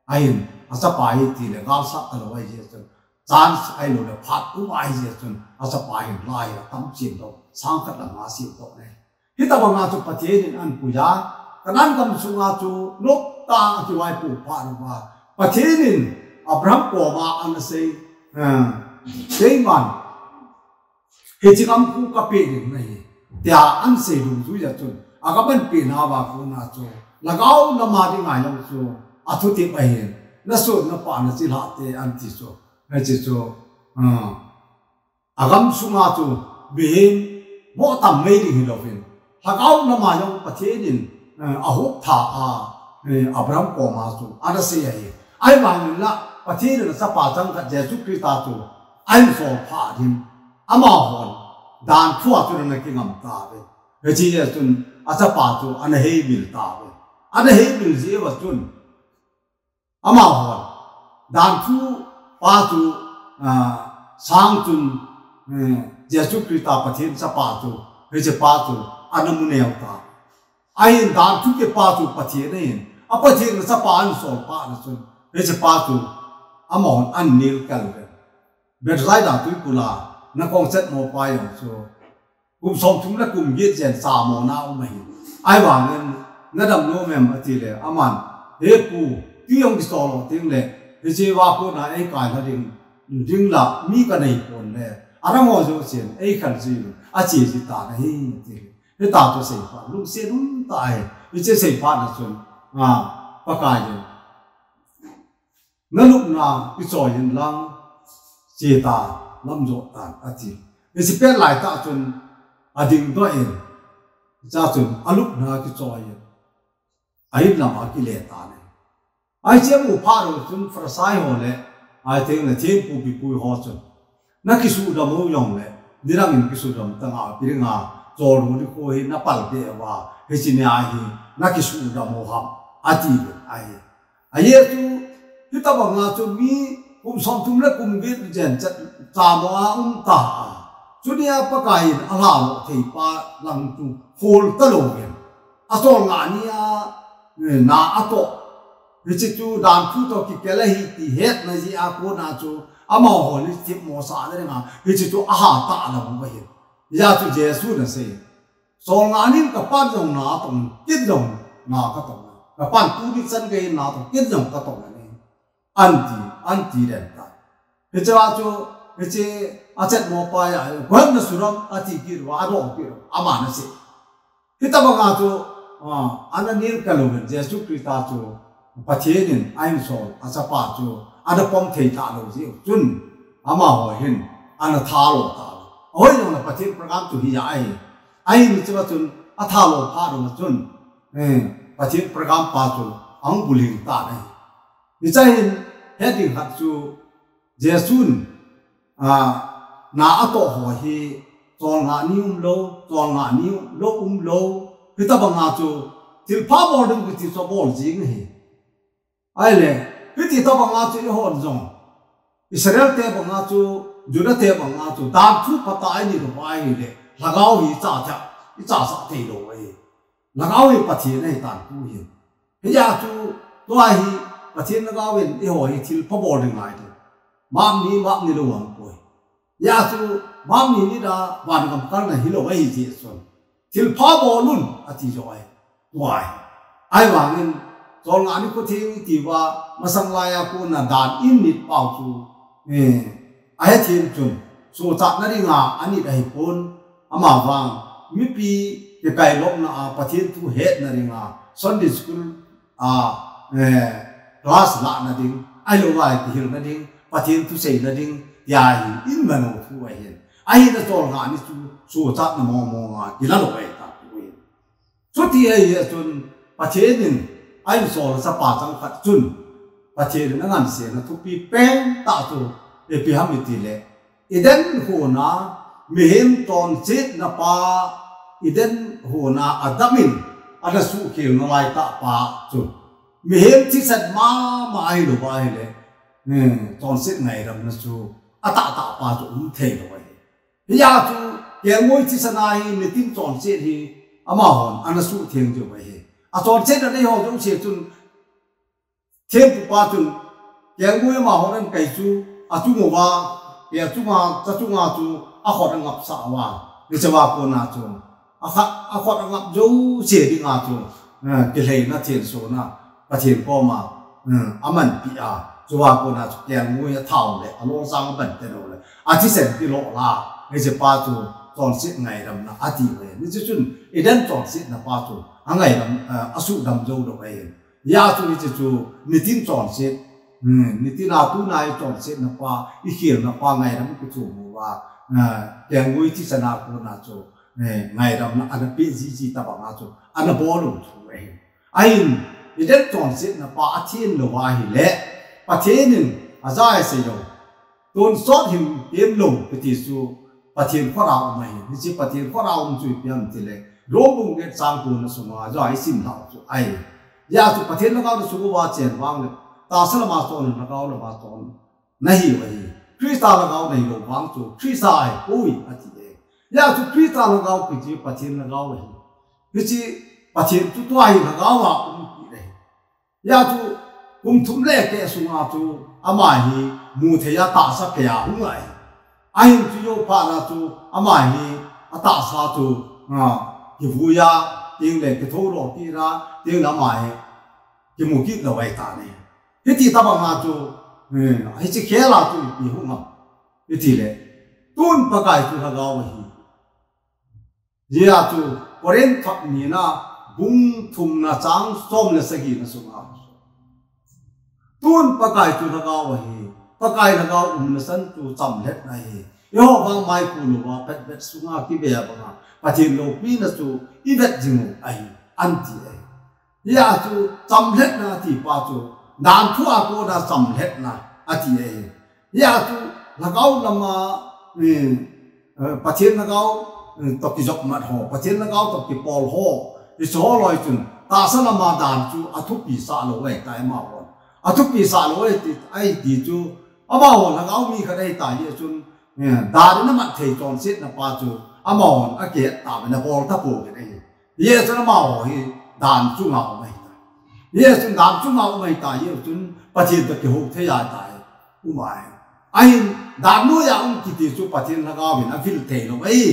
Ahin, achapa hi tile gal sat talou ahi jeh chun, chance ahilouleh phat um ahi jeh chun, achapa hin la hi atam sim doh, sang khat le nga sim doh in ahi. Hitabanga chu Pathen in ahin pui a, Canaan gam sunga chu noptah a kivaipoh phat uva, Pathen in Abraham koma ana sei, eh, Seiman, hiche gam khu kapeh ding nahi, tia ahin sei dungjui a chun, agam ahin peh nauva kona chu, lhagao lama dinga jong chu, athutep ahin, nasot napa nachilhah te ahin ti chu, hiche chu, ah, agam sunga chu mihem moh tam mai ding hilouvin, lhagao lama jong Pathen in, eh, ahop tha a, eh, Abraham koma chu ana sei ahi. Ahivangin la Pathen in achapa changkhat Jesu Christa chu ahin sol phah ding, amahon dan thua chun ana kingam tauve. Hiche jeh chun achapa chu ana heimil tauve. Ana heimil jeh uva chun, amahon, dan thu pa chu, ah, sang chun, eh, Jesu Christa Pathen chapa chu, hiche pa chu, ana mu neo ta. Ahin dan thu kipa chu Pathen ahin, a Pathen chapa ahin sol phat na chun, hiche pa chu, amahon ahin nel kal uve. Bethsaida tuikul a, na kong chet mo pa jong chu, kum somthum le kum get jen chamona um ahi. Ahivangin, na damnom em atile, aman, he pu, tui jong kisol lou tengle, hiche va kona eikai lha ding, ding la, mi kanei pon le, adang ho jousen, eikhel ji, ache ji tan ahi, atile. Hitia chu seiphat, lungset um tah ahi, hiche seiphat na chun, a, Pakai in. nalupna kichoi in lang, cheta lam jot tan, ati. Hiche pet lai tah chun ading doh in, hichea chun alupna kichoi in, a-in lama kile tan ahi. Hiche amu phat u chun Pharisai ho le, ahithei le thempu bepui ho chun, nakisuhdam u jongle, nidang in kisuhdam tan, ipi dinga chol nikho hi napal peh uva, hiche nia hi nakisuhdam u ham, ati uvin ahi. A Jesu, hitobanga chu mi kum somthum le kum get jen chet chamo a um ta a, chunia Pakai in alhaloh thei pa lang chu khol talou vin, acholngah nia, eh, na atoh, hiche chu danthu toh kikel ahi ti hetna jeh a kona chu, amaho ni themmo sahna dinga hiche chu aha tah lam ahi. Hijeh chun Jesun asei, cholngah nin kapan jong na atong, ken jong na katong, kapan tuni chan gei na atong, ken jong katong ahi, anti, anti den ta. Hichea chu, hiche achetmo pa a, koiham nasuh ham, ati kit uva, adoh kit uva, aman asei. Hitobanga chu, ah, ana nel kal uvin Jesu Christa chu Pathen in ahinsol achapa chu ana pom thei talou jeh u chun, amaho hin ana thalo talou. Ahoi jongle Pathen program chu hija ahi. Ahin hichea chun athalo phat uva chun, eh, Pathen program pa chu ahung bulhing tan ahi. Hichea hin het ding khat chu Jesun, ah, na atoh ho hi cholngah ni umlou, cholngah ni umlou, umlou. Hitobanga chu thilpha bol ding kiti chu abol jing ahi. Ahile, hiti tobanga chu eihon jong, Israel te banga chu, Juda te banga chu, danthu phatah a init uva ahile, lhagao hi icha thei, ichasah theilou ahi. Lhagao hi Pathen ahitan tu hin. Hijeh chun, tua hi Pathen lhagao in eiho hi thilpha bol ding ngai ti. Mapni, mapni lou aum poi. Hijeh chun, mapni nit a vangam kalna hilou ahi jeh chun, thilpha bol un, ati jo ahi. Tua ahi. Ahivangin, cholngah nikho theng iti uva, masang laiya kona dan in nit pau chu, eh, ahethem chun, sochatna dinga anit ahipon, amavang, mipi kikailopna a Pathen thu hetna dinga, Sunday school a, eh, class lahna ding, ahilouva kihilna ding, Pathen thu seina ding, tia hi in mano thu ahin. Ahina cholngah ni chu, sochatna mong monga, kila lou ahi ta tu ahin. Chuti ahi a chun Pathen in ahinsol achapa chang khat chun Pathen in angansena thupi pen tah chu ipi ham itile, Eden hon a mihem chonsetna pa, Eden hon a Adam in ana suhkhel nalai tah pa chu mihem thisan mama ahilou ahile, hmm, chonset ngaidamna chu atahtah pa chu um theilou ahi. Hijeh chun, kelngoi thisan a hi nitin chonset hi amahon ana suhtheng diu ahi. Achonsetna nei ho jouse chun, thempu pa chun, kelngoi amahon ana kai chu, achung uva, kei achunga, chachunga chu, akhut angapsah uva, hichea kona chu, akha-, akhut angap jouse dinga chu, eh, kilheina thensona, Pathen koma, hmm, amanpi a, chua kona chu kelngoi athao le, alolsang aban te lou le, athisan kilou la, hiche pa chu chonset ngaidamna ati uve. Hiche chun, Eden chonsetna pa chu, angaidam, eh, asuhdam jou lou ahi. Hijeh chun hiche chu, nitin chonset, hmm, nitin a tuna ichonsetna pa, ikhelna pa ngaidam kithum uva, eh, kelngoi thisan a kona chu, eh, ngaidamna ana pe jiji tobanga chu, ana bol u chu ahi. Ahin, Eden chonsetna pa athen lou ahile, Pathen in aja asei lou. Tonsot him tem lou, kiti chu Pathen khut a um ahi. Hiche Pathen khut a um chu ipi ham itile, Rom bung get chang ko na sunga, aja isim lhau chu ahi. Hijeh chun Pathen lhagao nasung uva chen vangle, tahsa lama chon, lhagao lama chon nahiu ahi. Christa lhagao nahilou vang chu, Christa ahipoi, ati e. Hijeh chun Christa lhagao kiti Pathen lhagao ahi. Hiche Pathen chu tua hi lhagao a um kit ahi. Hijeh chun kum thum le keh sunga chu ama hi muthei a tahsa phei a hung ahi. Ahin chu jou phat a chu ama hi atahsa chu, a, kivui a, tengle kithodoh kit a, tengle ama hi kimu kit lou ahitan ahi. Hiti tobanga chu, eh, hiche khel a chu ipi hung ham itile, tun Pakai chu lhagao ahi. Hijeh chun Corinth thot nina bung thumna chang som le sagi na sunga, Tun Pakai chu Lhagao ahi. Pakai Lhagao umna san chu chamlhatna ahi. Eiho vang mai khu louva, pet pet sunga kive banga Pathen loupina chu i vet jing u ahi, anti ahi. Hia chu chamlhatna ati pa chu, dan thu a kona chamlhatna ati ahi. Hia chu Lhagao lama, eh, eh, Pathen Lhagao, eh, toh kijop mat ho, Pathen Lhagao toh kipol ho, hiche ho loi chun, tahsa lama dan chu athupi sah lou ahitai amahon. Athupi sah lou ahi ti, ahi ti chu, amahon Lhagao mi khat ahitai jeh chun, eh, dan in amat thei chonsetna pa chu, amahon akihet tauvin, abol tapouvin ahi. Hijeh chun amaho hi dan chunga um ahitai. Hijeh chun dan chunga um ahitai, hijeh chun Pathen toh kihou thei ahitai. Um ahi. Ahin dan noiya um kiti chu Pathen Lhagao vin avil thei lou ahi.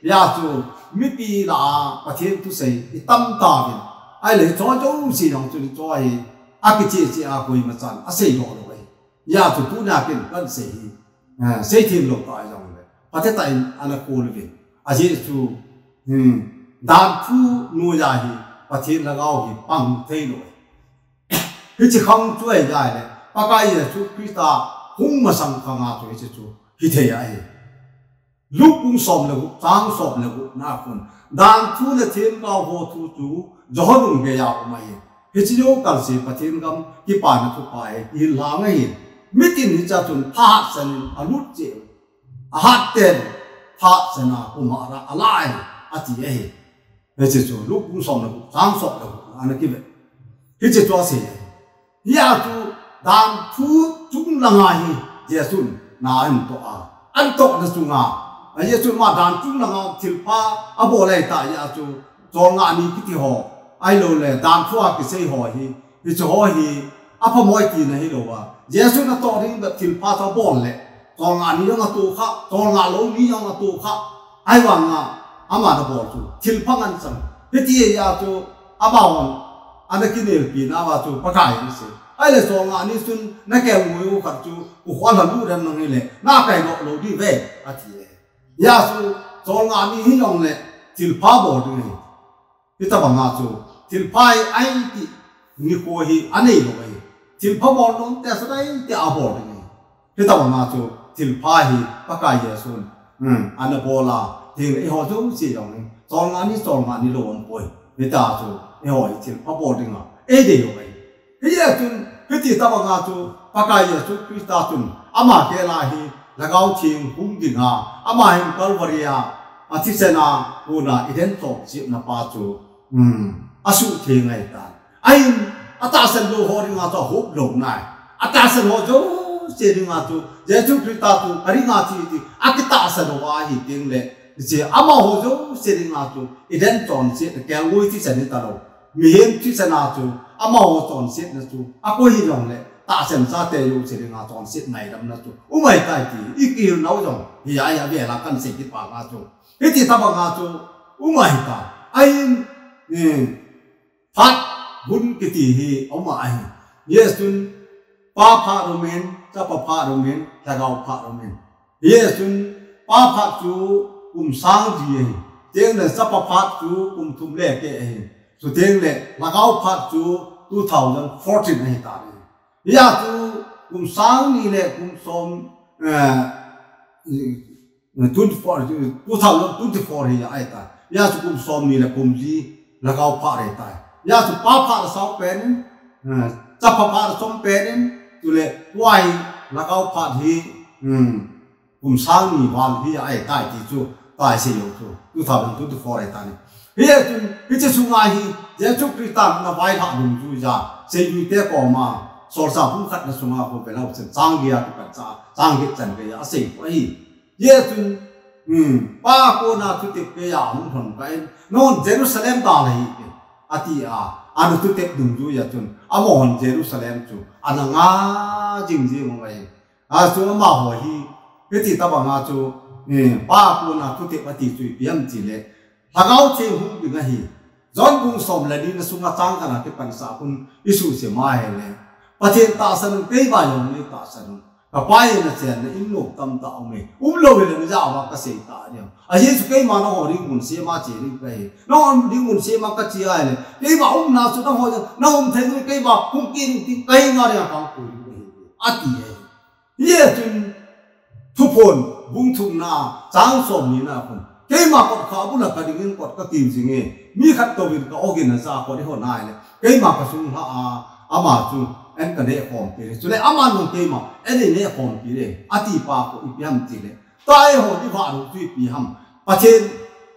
Hijeh chun mipi lah a Pathen thusei i tam tauvin. Ahile hicho jouse jong chun hicho hi akicheh cheh a koima chan asei doh lou ahi. Hijeh chun tunia ken kahin sei hi, eh, seithem lou tah jongle, phatah in ana kol uvin. Ajeh chu, hmm, dan thu noiya hi Pathen Lhagao hi pang thei lou. Hiche khang chu ahile, Pakai Jesu Christa hung masang khanga chu hiche chu hithei ahi. Luke bung som le gup, chang som le gup na a kon. Dan thu le themgao ho thu chu John in agei a um ahi. Hiche jou kalse Pathen gam kipana thupha ahi, ti hin lang ahi. Mitin hichea chun thahatsan in alut cheh u. Ahat ten, thahatsan a pumara alah e, ati ahi. Hiche chu Luke bung som le gup, chang som le gup na a ana kive. Hiche chu asei ahi. Hia chu dan thu chung langa hi Jesun na ahin toh a. Ahin tohna chunga, a Jesun ama dan chung langa thilpha abol ahitai, hia chu cholngah ni kiti ho, ahilouleh dan thu a kisei ho hi, hiche ho hi aphamoi tina hilouva, Jesun atoh ding bep thilpha chu abol le, cholngah ni jong atoh kha, cholngah lou ni jong atoh kha. Ahivanga, aman abol chu thilpha ngen chang. Hiti ahia chu amahon ana kinelpi nauva chu Pakai in asei. Ahile cholngah ni chun nakelngoi u khat chu, u kho lha lut den nang hile, nakai doh lou diu ve, ati e. Hia chu cholngah ni hijongle thilpha bol ding ahi. Hitobanga chu thilpha hi ahi ti nikho hi anei lou ahi. Thilpha bol nom te sa dai ti abol ding ahi. Hitobanga chu thilpha hi Pakai Jesun, hmm, ana bol a, tin eiho jouse jong hi cholngah ni, cholngah ni lou umpoi. Hitia chu eiho hi thilpha bol dinga eidei u ahi. Hijeh chun hiti tobanga chu Pakai Jesu Christa chun ama kela hi Lhagao Theng hung dinga, ama hin Calvary a, athisen a, kona Eden chonsetna pa chu, hmm, asuhtheng ahitan. Ahin, atahsan lou ho dinga chu ahop lou nai. Atahsan ho jouse dinga chu, Jesu Christa chu, ka dinga thi ti, akitahsan uva ahi tengle, hiche amaho jouse dinga chu, Eden chonsetna kelngoi thisen hitalou. Mihem thisen a chu, amaho chonsetna chu, akoi hijongle, tahsan chate jouse dinga chonset ngaidamna chu um ahitai ti, i kihil nau jong hi ahi, avel a kahin sei kit banga chu. Hiti tobanga chu um ahitai. Ahin, eh, phat hun kiti hi aum ahi. Jesun Pa phat umin, Chapa phat umin, Lhagao phat umin. Jesun Pa phat chu kum sang li ahi. Tengle Chapa phat chu kum thum le keh ahi. Chutengle Lhagao phat chu two thousand fourteen ahitai. Hia chu kum sang ni le kum som, eh, twenty-four, two thousand twenty-four hi ahitai. Hia chu kum som ni le kum li Lhagao phat ahitai. Hia chu Pa phat asao pen in, eh, Chapa phat asom pen in, chule tua hi Lhagao phat hi, hmm, kum sang ni val hi ahitai ti chu, tua isei u chu, two thousand twenty-four ahitai. Hijeh chun, hiche sunga hi, Jesu Christa in ana vailhah dungjuiya, seijuite koma, Solchah bung khatna sunga khu velou chun, chang li a kipat cha, chang get chan geiya asei u ahi. Hijeh chun, hmm, Pa kona thutep keiya hung lhon kah in, nangho Jerusalem dalha hih un, ati a, ana thutep dungjuiya chun, amahon Jerusalem chu, ana nga jing jing u ahi. Achu amaho hi, hiti tobanga chu, eh, Pa kona thutep ati chu ipi ham tile, Lhagao Theng hung ding ahi. John bung som le ni na sunga chang khatna kipansah khun isuhsim a ahile, Pathen tahsan un, keiman jong nei tahsan un. Ka Pa in a chenna in nom tamtah aume. Umlou hile najah uva kasei ta ding. Ajeh chu keima nangho ding mun sema che ding kahi. Nangho ding mun sema kache ahile, keima umna chu nangho, nangho um thei ding, keima hung kit ding ti kahi nga ding a kangpui ding kahi, ati ahi. Hijeh chun Thuphon bung thumna chang somni na khun, keima kot kha bula kadingin kot kakim jinge, mi khat touvin ka-ogin aja kot ihon ahile, keima kasung lha a, ama chu eina kaneh khompi ding, chule aman jong keima eina neh khompi ding, ati pa khu ipi ham tile, tua eiho ding vah ding chu ipi ham? Pathen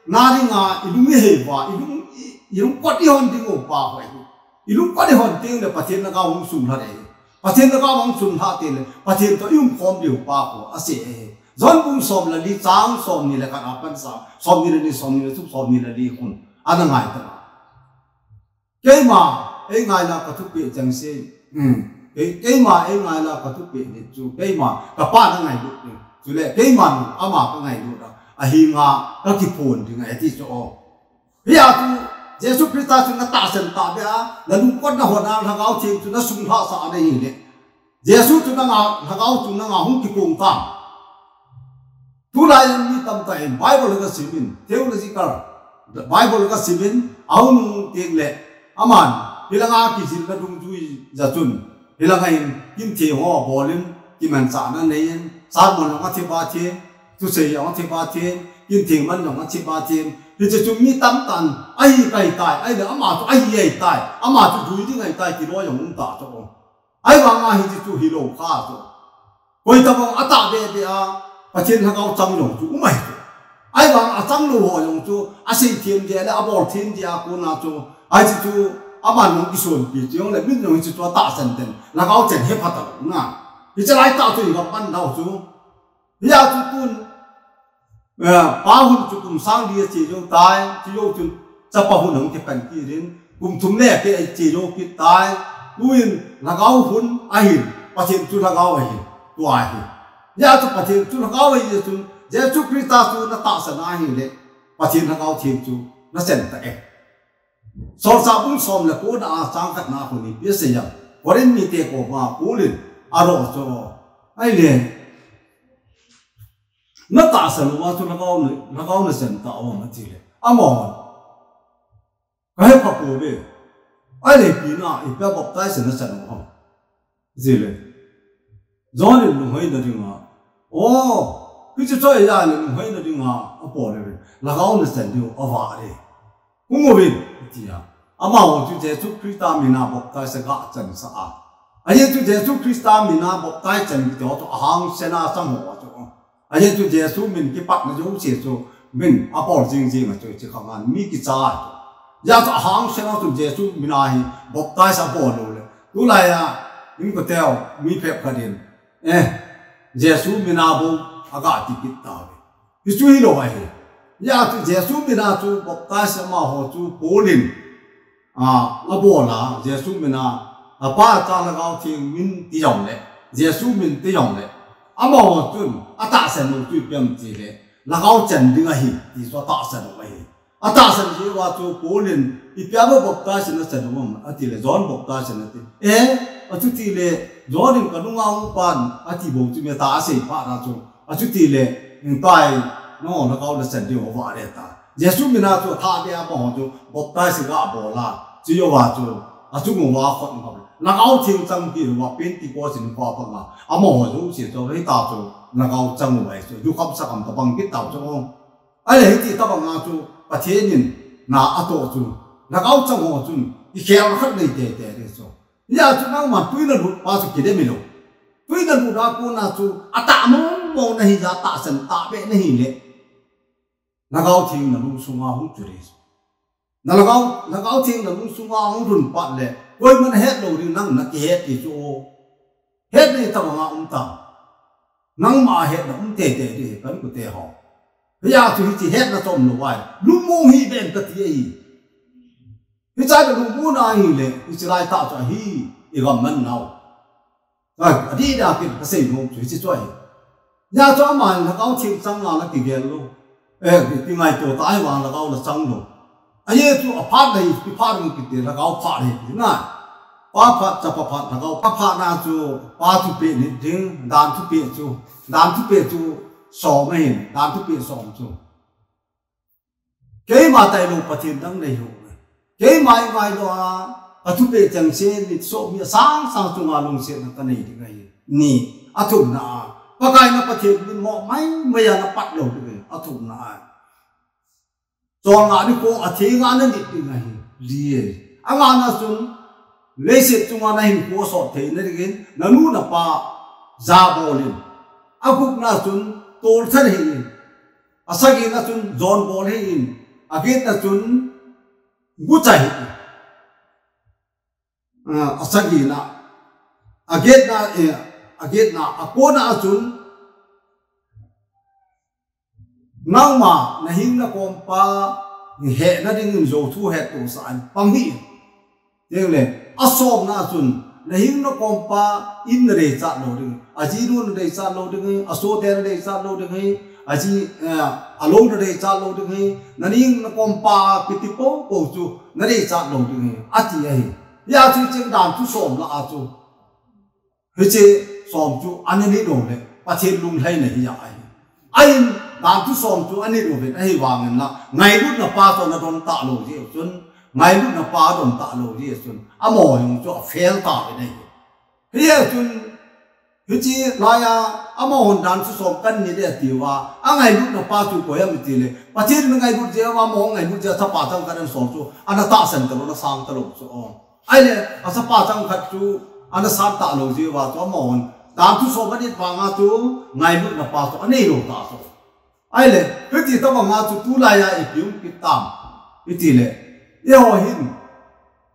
na dinga ilung ihei uva, ilung, i, ilungkot ihon ding uva pa khu ahi. Ilungkot ihon tengle Pathen lhagao hung sunglha ding ahi. Pathen lhagao hung sunglha tengle Pathen toh iumkhom diu pa khu asei ahi. John bung som le li chang somni le khat a pansa, somni le ni, somni le thum, somni le li khun ana ngai tan. Keima eingaina kathupeh chengse, hmm, kei, keima eingaina kathupeh ni chu keima kapa nangailut ding, chule keiman ama kangailut a, ahinga kakiphon ding ahi ti chu o. Hia chu Jesu Christa chu natahsan tahbeh a, nalungkot nahon a, Lhagao Theng chu nasunglhah sah a nahile, Jesu chu nanga, Lhagao chu nanga hung kipung tam. Tulai in mi tamtah in Bible kasimin, theological Bible kasimin, ahung nung tengle, aman hilanga kijilna dungjuija chun, hilanga in kintheng ho abolin, kimanchahna aneiyin, sermon jong athepha them, thusei jong athepha them, kintheng man jong athepha them. Hiche chu mi tamtah in ahi kahitai, ahile ama chu ahi ahitai, ama chu jui ding ahitai ti loi jong umtah chu. Ahivanga hiche chu hilou kha chu, koitabang atahbeh beh a Pathen Lhagao chang jong chu um ahi chu. Ahivanga achanglou ho jong chu aseithem jeh le abolthem jeh a kona chu, hiche chu aman jong kisonpi chu jongle min jong hiche chu atahsan ten Lhagao chan hepha talou na. Hiche laitah chu igam man nau chu. Hia chu tun, eh, pa hun chu kum sang li ache jou tai, chujou chun chapa hun ahung kipan kit in, kum thum le keh ache jou kit tai, tuin Lhagao hun ahin, Pathen chu Lhagao ahi, tua ahi. Hia chu Pathen chu Lhagao ahi chun, Jesu Christa chu natahsan ahile, Pathen Lhagao Theng chu nachan tah e. Solchah bung som le kona a chang khatna khun ipi asei em? Corinth mite koma Paul in adoh chu, ahile, natahsan uva chu Lhagao na, Lhagao nachan tah u ham atile, amahon, kahepha pouve. Ahile ipi na, ipi a baptize nachan u ham? Jile, John in lungheina dinga, o, hiche chu ahile lungheina dinga abol e, Lhagao nachan diu avah e. Hung uvin, tia. Amaho chu Jesu Christa mina baptize agah chansah a. Ajeh chu Jesu Christa mina baptize chan kiti ho chu ahangsan a chang ho chu. Ajeh chu Jesu min kipatna jouse chu min abol jing jing a chu, hiche khang a mi kicha a chu. Hia chu ahangsan a chu Jesu mina hi baptize abol lou le, tulai a inko teu mi phabep khat in, eh, Jesu mina bou agah ti kit tauve. Hichu hilou ahi. Hia chu Jesu mina chu baptize amaho chu Paul in, a, abol a, Jesu mina, a, Pa, Cha, Lhagao Theng min ti jongle, Jesu min ti jongle, amaho chun atahsan u chu ipi ham tile, Lhagao chan ding ahi ti chu atahsan u ahi. Atahsan jeh uva chu Paul in, ipi a baptize nachan u ham atile, John baptize nachan ati. Eh, achutile John in kanunga hung pan ati bou chu mi ta asei phat na chu, achutile, ningtai, nangho Lhagao nachan diu avah e ta. Jesu mina chu athah beh a amaho chu baptize agah bol a, chujouva chu achung uva khut ngap, Lhagao Theng chang kit uva Pentecost in pa panga amaho jouse chu hita chu Lhagao chang u ahi chu, ju kham sa kham tabang kit tau chu. Ahile hiti tabanga chu Pathen in na atoh chu, Lhagao chang ho chun kikhel khat nei tei tei ding chu. Hia chu nangma tui nalut pa chu kidem hilou. Tui nalut a kona chu atah mong mong nahi a, tahsan tahbeh nahile, Lhagao Theng nalung sunga hung chu ding chu. Na Lhagao, Lhagao Theng nalung sunga hung lhun phat le, koiman ahet lou ding, nang nakihet ti chu. Het nei tabanga um tam. Nangma hetna um tei tei ding ahi, ka inkote ho. Hia chu hiche hetna chom lou vai, lungmong hih beh in kati ahi. Hiche a lungmong na ahile, hiche laitah chu ahi, igam man nau. Adih dih a kin kasei nom chu hiche chu ahi. Hia chu aman Lhagao Theng chang a la kigel lou. Eh, kingaito tah ahivang Lhagao la chang lou. Ajeh chu aphat le, iphat ding kiti, Lhagao phat le kiti na. Pa phat, Chapa phat, Lhagao phat, phatna chu, Pa thupeh nit ding, dan thupeh chu, dan thupeh chu som ahin, dan thupeh som chu. Keima tailou Pathen dang nei hih uve. Keima i ngailou a, ka thupeh chengse, mitsoh mi asang sang chunga lungsetna ka nei ding ahi. Ni, athumna a, Pakai na Pathen min mo maimai a na pat lou ding ahi. Athumna a, cholngah nikho a theng a na nit ding ahi. Li, angana chun, leiset chunga na hinkho sot theina dingin, na nu na pa jabol in. Agupna chun, tolthat hih in. Asagina chun, jonbol hih in. Agetna chun, gucha hih in. Ah, asagina. Agetna, eh, agetna, akona a chun, nangma, na hing na kompa, hehna dingin jou thu hettohsah in pang hih in. Teng le, asomna a chun, na hing na kompa, in na deichat lou ding, ajinu na deichat lou ding, asote na deichat lou ding, aji, eh, alou na deichat lou ding, na hing na kompa, kiti popo chu, na deichat lou ding, ati ahi. Hia chu hiche dan thu som lah a chu. Hiche som chu ana nei lou le, Pathen lunglhaina hi ahi. Ahin, dan thu som chu ana nei lou ve, ahivangin la, ngailutna pa chu ana don talou jeh chun, ngailutna pa adon talou jeh chun, amaho jong chu afail tauve ahi. Hijeh chun, hiche laiya, amahon dan thu som kanei le atiuva, angailutna pa chu koi ham itile, Pathen in angailut jeh uva, amaho angailut jeh a, chapa changkhat in asol chu, ana tahsan talou, ana sang talou chu. Ahile, achapa changkhat chu, ana sang talou jeh uva chu, amahon, dan thu som anei vanga chu, ngailutna pa chu, anei lou ta chu. Ahile, hiti tobanga chu, tulaiya ipi um kit tam, itile, eiho hin,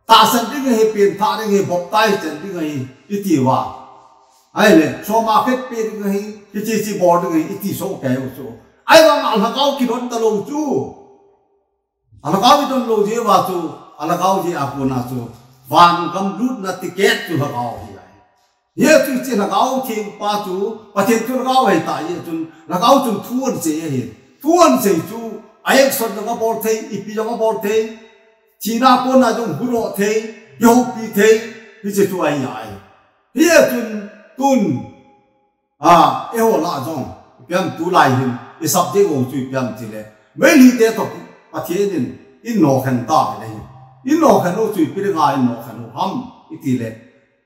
tahsan ding ahi, pengthah ding ahi, baptize chan ding ahi, itiuva. Ahile, soma khet pe ding ahi, hiche hiche bol ding ahi, iti soh kei u chu. Ahivanga lhagao kidon talou chu. Alhagao idon lou jeh uva chu, alhagao jeh a kona chu, vangam lutna ticket chu lhagao hi ahi. Hijeh chun hiche lhagao theng pa chu, Pathen chu lhagao ahi tah jeh chun, lhagao chun thu ahin sei ahi. Thu ahin sei chu, a action jong abol thei, ipi jong abol thei, thina kona jong huhdoh thei, kihoupi thei, hiche chu ahi ahi. Hijeh chun, tun, A, eiho lah jong, ipi ham tulai hin, i subject ho chu ipi ham tile, Meitei te toh Pathen in, in nokhen tauve ahi. In nokhen u chu ipi dinga in nokhen u ham, itile,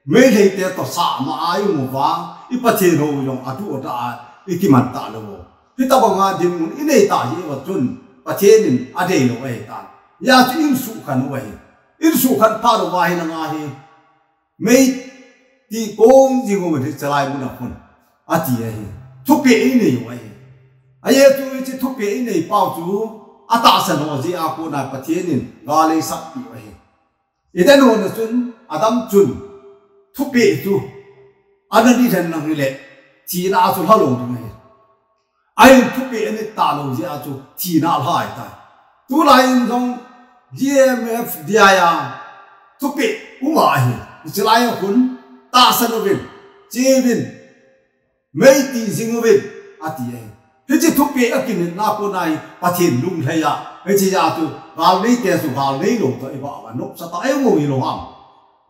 Meitei te toh sama a i um uva, i Pathen ho jong adu ada a, i kiman talou u. Hitobanga dinmun i nei ta jeh uva chun, Pathen in adeilou ahitan. Hia chu in sukhen u ahi. In sukhen phat uva hi nanga hi, Meitei kong jing u hiche lai mun a khun, ati ahi. Thupeh inei u ahi. Ajeh chu hiche thupeh inei pau chu, atahsan ho jeh a kona Pathen in gal eisatpi u ahi. Eden hon a chun, Adam chun, thupeh chu, ana nit hen lang hile, thina a chu lha lou ding ahi. Ahin thupeh anit talou jeh a chu thina alhai tai. Tulai in jong G M F D I a thupeh um ahi. Hiche lai a khun tahsan uvin, che uvin, Meitei jing uvin, ati ahi. Hiche thupeh akinitna kona hi Pathen lunglhai a, hiche a chu gal nei te chu gal neilou toh i vah uva nopsa tah a i um u hilou ham.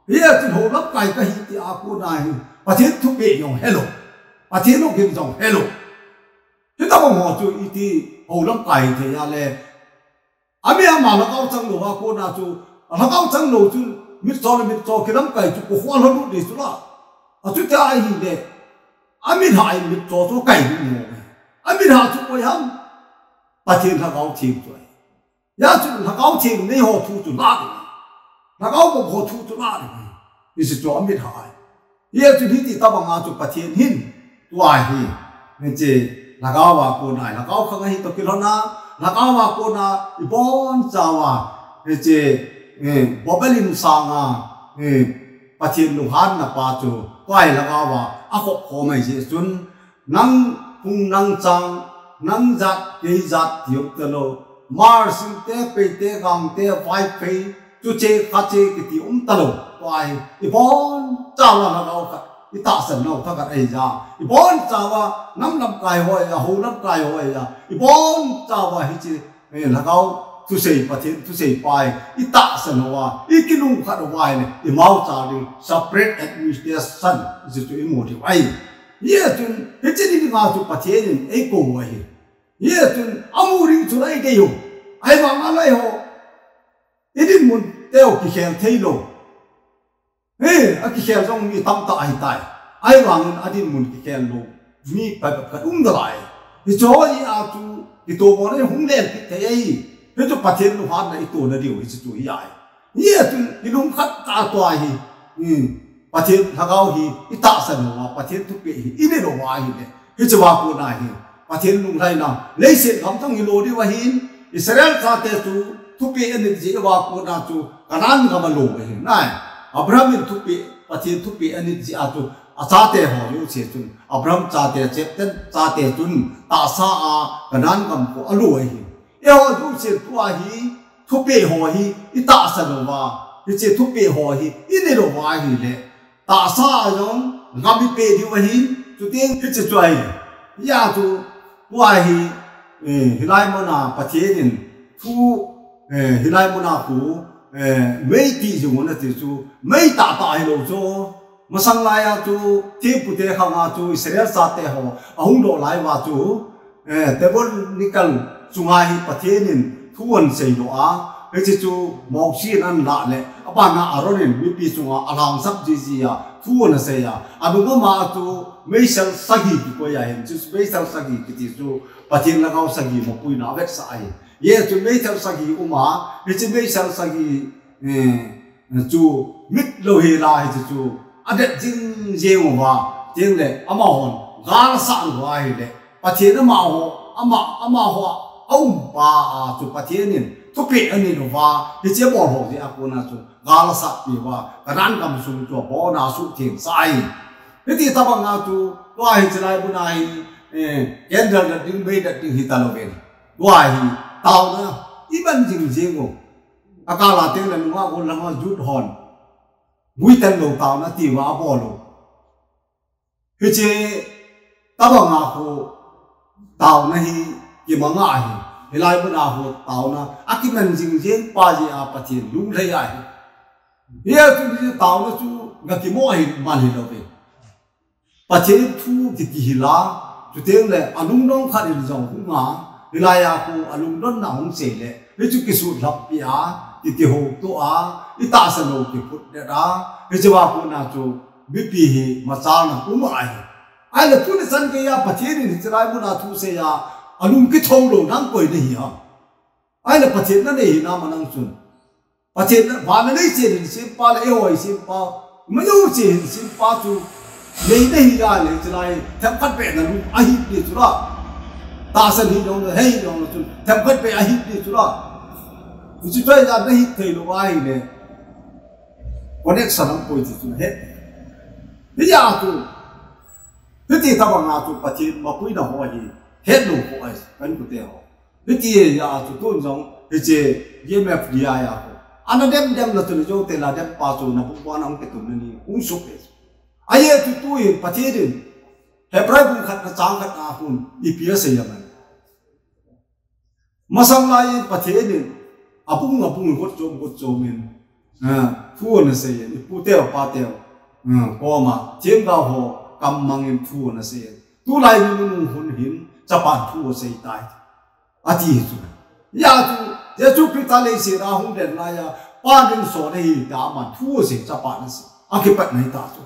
Hijeh chun hou lamkai kahi tia kona hi Pathen thupeh jong helou. Pathen lunghin jong helou. Hitobang ho chu iti hou lamkai thei a le. Ami ama lhagao changlou a kona chu, lhagao changlou chu mitcho le mitcho kilamkai chu kokhual ho lut ding chu la. Achuti ahile. Ami lha in mitcho chu kai ding mo. Ami lha chu koi ham. Pathen Lhagao Theng chu ahi. Hijeh chun Lhagao Theng nei ho thu chu la ding. Lhagao bol ho thu chu la ding. Hiche chu amit ha ahi. Hijeh chun hiti tobanga chu Pathen hin tua hi. Hiche Lhagao a kona, Lhagao khang ahi toh kilhon a, Lhagao a kona ibonchauva. Hiche, eh, Babylon sanga, eh, Pathen lunghanna pa chu, tua hi Lhagao a, akhop khom ahi jeh chun, Nang hung nang chang, nang jat, kei jat ti um talou. Hmar, Singte, Paite, Gangte, Vaiphei, chuche, khache kiti um talou. Tua hi, ibonchauva Lhagao khat, itahsan nau thakhat ahi jeh a. Ibonchauva, nam lamkai ho ahi a, hou lamkai ho ahi a. Ibonchauva hiche, Eh, Lhagao thusei, Pathen thusei pa hi, itahsan uva, ikinungkhat uva ahile, imau cha ding, separate administration, hiche chu imu diu ahi. Hijeh chun, hiche ni dinga chu Pathen in eikou u ahi. Hijeh chun, amu ding chu la idei u. Ahivang a lai ho, i dinmun teu kikhel thei lou. He, akikhel jong mi tamtah ahitai. Ahivangin a dinmun kikhel lou mi phabep khat um nalai. Hiche ho hi a chu, kitoh bol in hung lengpeh thei ahi. Hichu Pathen lunghanna i tona diu hichu chu hi ahi. Hijeh chun i lungkhat tah tua hi. Hmm. Pathen lhagao hi i tahsan uva, Pathen thupeh hi i ne lou uva ahile, hichea kona hi Pathen lunglhaina, leiset gam jong hi lo diu ahin, Israel chate chu thupeh anit jeh uva kona chu Canaan gam alo ahi. Nai, Abraham in thupeh, Pathen thupeh anit jeh a chu achate ho jouse chun, Abraham chate, Chepten chate chun tahsa a Canaan gam khu alo ahi. Eiho jouse tua hi, thupeh ho hi i tahsan uva, hiche thupeh ho hi i ne lou uva ahile, tahsa a jong gam i pe diu ahin, chuteng hiche chu ahi. Hijeh chu, tua hi, eh, hilai muna Pathen in thu, eh, hilai muna khu, eh, mei ti jing un ati chu, mei tahtah hilou chu, masang laiya chu, thempu te khanga chu, Israel chate ho, ahung doh lai uva chu, eh, tabernacle chunga hi Pathen in thu ahin sei doh a, hiche chu Mosi in ahin lah le, abana Aaron in mipi chunga alhangsap jiji a, thu ahin sei a, anung ama chu meisel sagi kikoi ahin, chu meisel sagi kiti chu Pathen lhagao sagi mapuina avetsah ahi. Hijeh chun meisel sagi um a, hiche meisel sagi, eh, chu mit louhel a hiche chu adet jing jeng uva, chuteng le amahon gal asat uva ahile, Pathen amaho, ama, amaho a umpa a chu Pathen in thupeh anit uva, hiche abol ho jeh a kona chu gal asatpi uva, Canaan gam sung chu abona asuhtheng sah ahi. Hiti tobang a chu, tua hiche lai muna hi, eh, candle det ding, mei det ding hita louvin. Tua hi, taona, iman jing jeng u. Akal a teng le nunga gol langa jut hon. Guitan lou taona tia abol u. Hiche tobang a khu taona hi kimang ahi. Hilai muna khu taona akiman jing jeng pa jeh a Pathen lunglhai ahi. Hijeh chun hiche taona chu gakimo ahi man hilou ve. Pathen thu kiti hila, chuteng le alungdong khat in jong hung a, hilai a khu alungdonna hung sei le, hichu kisutlhap pi a, kiti ho to a, i tahsan ho kiphut det a, hiche a kona chu mipi hi machalna um ahi. Ahile tuni chan geiya Pathen in hiche lai muna thu sei a, alung kithou lou nang koi nahi ham. Ahile Pathen nanei hinam a nang chun. Pathen, vana leiset hin sempa le eiho hi sempa, ima jouse hin sempa chu, nei nahi ahile, chulai, themkhat beh nalung ahip ding chula. Tahsan hi jong le, hei jong le chun, themkhat beh ahip ding chula. Hichu choi ja nahip thei lou ahile, connection aum poi ti chu nahet. Hijeh a chu, hiti tobang a chu Pathen mapuina ho hi, het lou ho ahi, ka inkote ho. Hiti a chu tun jong, hiche G M F D I a khu. Ana dem dem na tuni jou te la dem pa chu na buk bana hung kitum na ni, hung suk e. Ahi chu tu in Pathen in, Hebrai bung khat na chang khat a khun, ipi asei ham. Masang lai in Pathen in, abung abung got chom got chom in, ah, thu ana sei in, ipu teu, pa teu, ah, koma, themgao ho, kam mang in thu ana sei in. Tulai ni nunung hun hin, chapa thu asei tai. Ati hi chu. Hijeh chu, Jesu Christa leiset a hung den laiya, Pa min son ahi tia aman thu asei, chapa ana sei. Akipatna hita chu.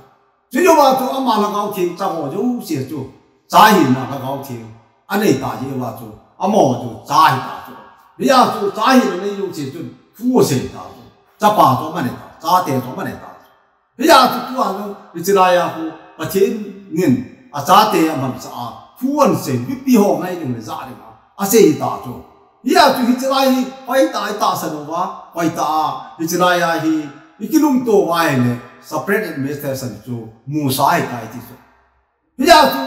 Chujouva chu ama Lhagao Theng chang ho jouse chu. Cha hina Lhagao Theng. Anei ta jeh uva chu. Amaho chu cha hita chu. Hijeh chu cha hina nei jouse chun thu asei ta chu. Chapa chu aman nei ta. Chate chu aman nei ta chu. Hijeh chu tua jong, hiche laiya khu, Pathen in, achate amansah a, thu ahin sei, mipi ho ngai ding le ja ding a, asei ta chu. Hijeh chu hiche lai hi, hoitah a i tahsan uva, hoitah a, hiche laiya hi, i kilungto uva ahile, separate administration chu, musa ahitai ti chu. Hijeh chu,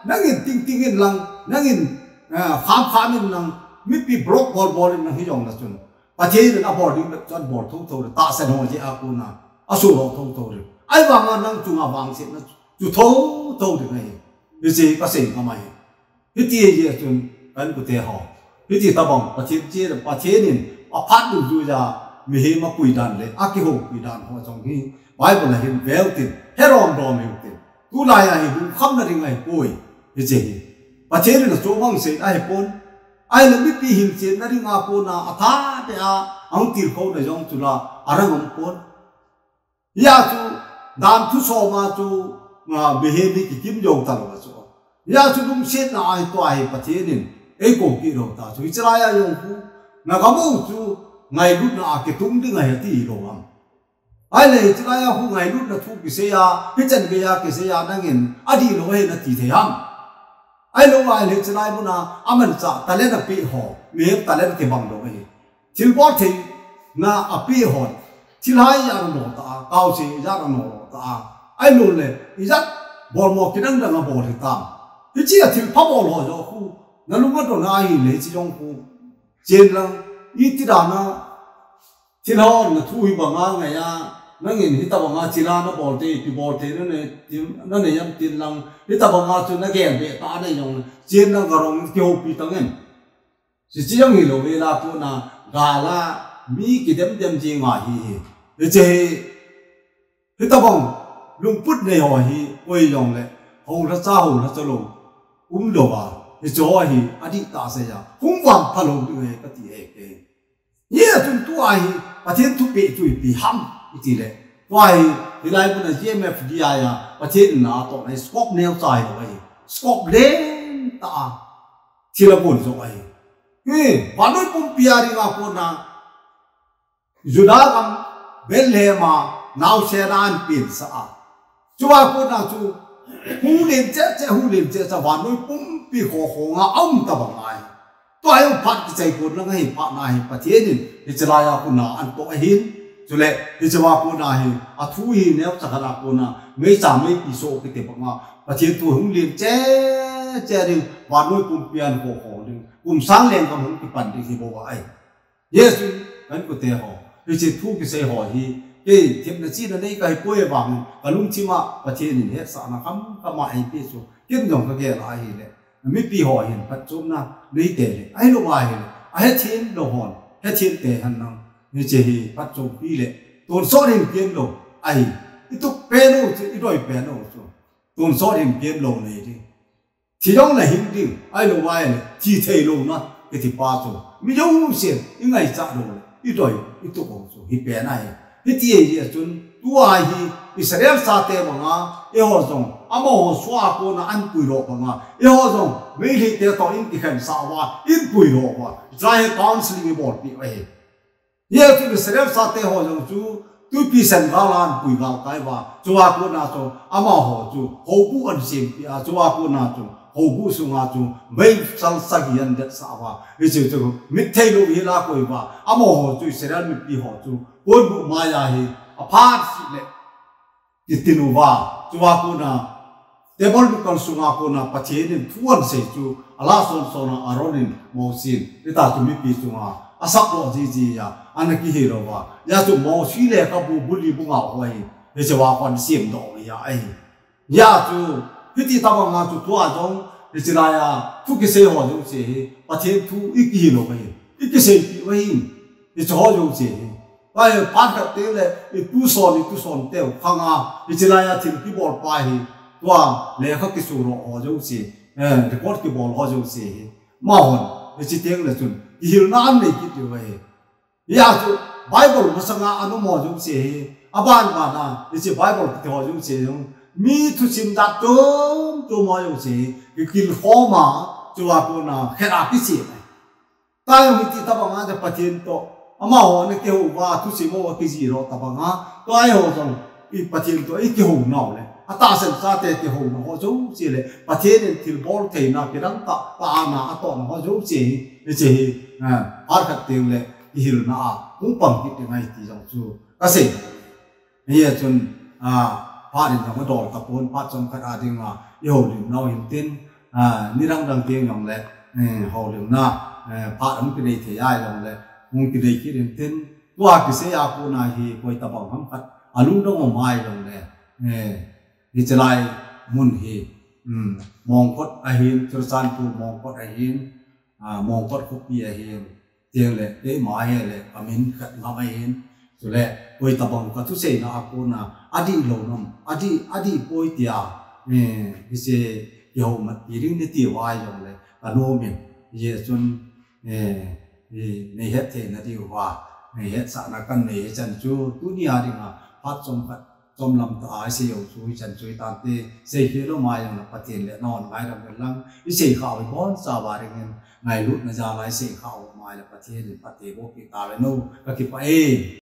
nangin tingting in lang, nangin, ah, kham kham in lang, mipi block bol bol in lang hijong le chun. Pathen in abol ding bep chu abol thotho ding, tahsan ho jeh a kona, asoh ho thotho ding. Ahivanga nang chunga vangsetna chu thotho ding ahi. Hiche kasei ngam ahi. Hiti ahi jeh chun ka inkote ho. Hiti tobang Pathen che, Pathen in aphat dungjuiya mihem apuidan le, akihoupidan ho jong hi Bible a hin veu tin, heromrom hiu tin. Tulaiya hi lungkhamna ding ahipoi. Hiche hi. Pathen in achomang sei ahipon. Ahile mipi hilchenna dinga kona atha te a, ahung tilkhouna jong chu la, arang um pon. Hia chu, dan thu soma chu, nga, mihem hi kikim jou talou a chu. Hia chu lungsetna ahi tua hi Pathen in, eikou kit lou ta chu. Hiche laiya jong khu, na gam u chu, ngailutna a kitung ding ahi ti lou ham. Ahile hiche laiya khu ngailutna thu kisei a, hichan geiya kisei a nangin, adih lou ahi nati thei ham. Ahilou ahile hiche lai muna, amanchah talent apeh ho, mihem talent kibang lou ahi. Thilbol theina apeh hon, thilhai ijat a no ta a, kaose ijat a no ta a. Ahilou le, ijat bolmo kidang dang abol hitam. Hiche a thilpha bol ho jong khu, nalung adon ahile hiche jong khu, chen lang, iti dan a, thilha na thu hi banga ngaiya, nangin hitabanga thilha nabol te, ipi bol te, nane, tin, nane jam tin lang, hitabanga chu nagel be ta na jong, chen lang garong kihoupi tangin. Hiche jong hilou vela kona, gal a, mi kidem dem jing ahi hi. Hiche hi, hitabang, lungput nei ho hi, koi jong le, houlhacha, houlhacha lou, umlou a, hiche ho hi, adih tah seiya, hung vangpha lou ding ahi kati e kei. Hia chun tua hi, Pathen thupeh chu ipi ham, iti le. Tua hi, hilai muna G M F D I a, Pathen in atohna hi scope neocha hilou ahi. Scope lentah a, thil abol joh ahi. Hi, vannoi pumpi a dinga kona, Juda gam Bethlehem a naosen ahin pensah a. Chua kona chu, hulen cheh cheh, hulen cheh cheh, vannoi pumpi khokhonga aum tabang ahi. Tua hi phat kichai kon lang ahi, phat na hi Pathen in, hiche laiya kona anatoh ahin. Chule, hiche va kona hi, athu hi neocha khat a kona, meicha meipi soh kiti banga, Pathen thu hung len cheh cheh ding, vannoi pumpi ahin khokhong ding, kum sang lenggam hung kipan ding hi bou ahi. Jesu, kainkote ho, hiche thu kisei ho hi, kei themna chihna nei kahipoi vangin, kalungthim a Pathen in hetsahna khamkham a eipeh chu, ken jong kagel a ahile, mipi ho hin phatchomna neite le, ahilou ahile, ahethem lou hon, hethem te hen lang, hiche hi phatchompi le, tonsot hin kem lou, ahi, ituk pen u chu, idoi pen u chu, tonsot hin kem lou nei ding. Thi jong le hing ding, ahilou ahile, thi theilouna, kiti pa chu. Mi jousen, ingaichat lou le, idoi, ituk u chu, hi pen ahi. Hiti ahi jeh chun, tua hi, Israel chate banga, eiho jong, amaho soh a kona ahin puidoh banga, eiho jong, Meiteite toh in kikhensah uva, in puidoh uva, hiche hi counseling ibolpeh u ahi. Hia chu Israel chate ho jong chu, twipi sen gal a ahin pui galkai uva, chua kona chu, amaho chu, houbuh ahin sempeh a, chua kona chu, houbuh sunga chu, meisal sagi ahin vetsah uva, hiche chu, mit theilou hi la koi uva, amaho chu, Israel mipi ho chu, koibuh maiya hi, aphat sih le, kitin uva, chua kona, table mikal sunga kona Pathen in thu ahin sei chu, ala son sona Aaron in Mosi in, hita chu mipi chunga, asap doh jiji a, ana kihil uva. Hia chu Mosi lekhabu, bu li bu nga ho hi, hiche va kon semdoh uva ahi. Hia chu, hiti tabanga chu tua jong, hiche laiya, thu kisei ho jouse hi, Pathen thu ikihil u ahi, ikiseipeh u ahi, hiche ho jouse hi. Pai, phat khat teng le, ituson, ituson teu khanga, hiche laiya thil kibol pa hi, tua lekha kisu ro ho jouse, eh, record kibol ho jouse hi. Amahon, hiche teng le chun, kihilna anei kit diu ahi. Hia chu, Bible masanga anom ho jouse hi, aban bana, hiche Bible kiti ho jouse jong, mi thusim jat chom chom ho jouse hi, kikil khoma, chua kona, khet a kisem ahi. Tua jong hiti tabanga te Pathen toh, amaho ana kihou uva, thusim ho akijih lou tabanga, tua eiho jong, i Pathen toh, ikihou nau le, atahsan chate kihou nau ho jouse le, Pathen in thilbol theina, kidang tah, tah a na atohna ho jouse hi, hiche hi, eh, phat khat teng le, kihilna a, hung pang kit ding ahi ti jong chu, kasei. Hia chun, a, phat in jong adol tapon, phat chomkhat a dinga, ihoulim nau hintin, a, nidang dang teng jong le, eh, houlimna, eh, phat hung kinei thei a jong le, hung kinei kit hintin, tua kisei a kona hi koi tabang ham khat, alungdong um a jong le, eh, hiche lai mun hi, um, Mongkot ahin, Churachandpur Mongkot ahin, a, Mongkot khopi ahin, teng le, keima hi le, kamin khat ngam ahin, chule, koi tabang kathuseina a kona, adih lou nam, adih, adih poi tia, eh, hiche, kihoumatpi ding nati uva jong le, kanom in, hijeh chun, eh, i, nei het theina diuva, nei hetsahna kanei hichan chu, tunia dinga, phat chomkhat, chomlam tah a isei u chu, hichan chu hitante, seikhel u ma jongle Pathen le nahon ngaidam un lang, isei khah u hi bonchauva dingin, ngailutna jal a isei khah u ma le Pathen in phatthei boh peh tauhen o, kakipah e.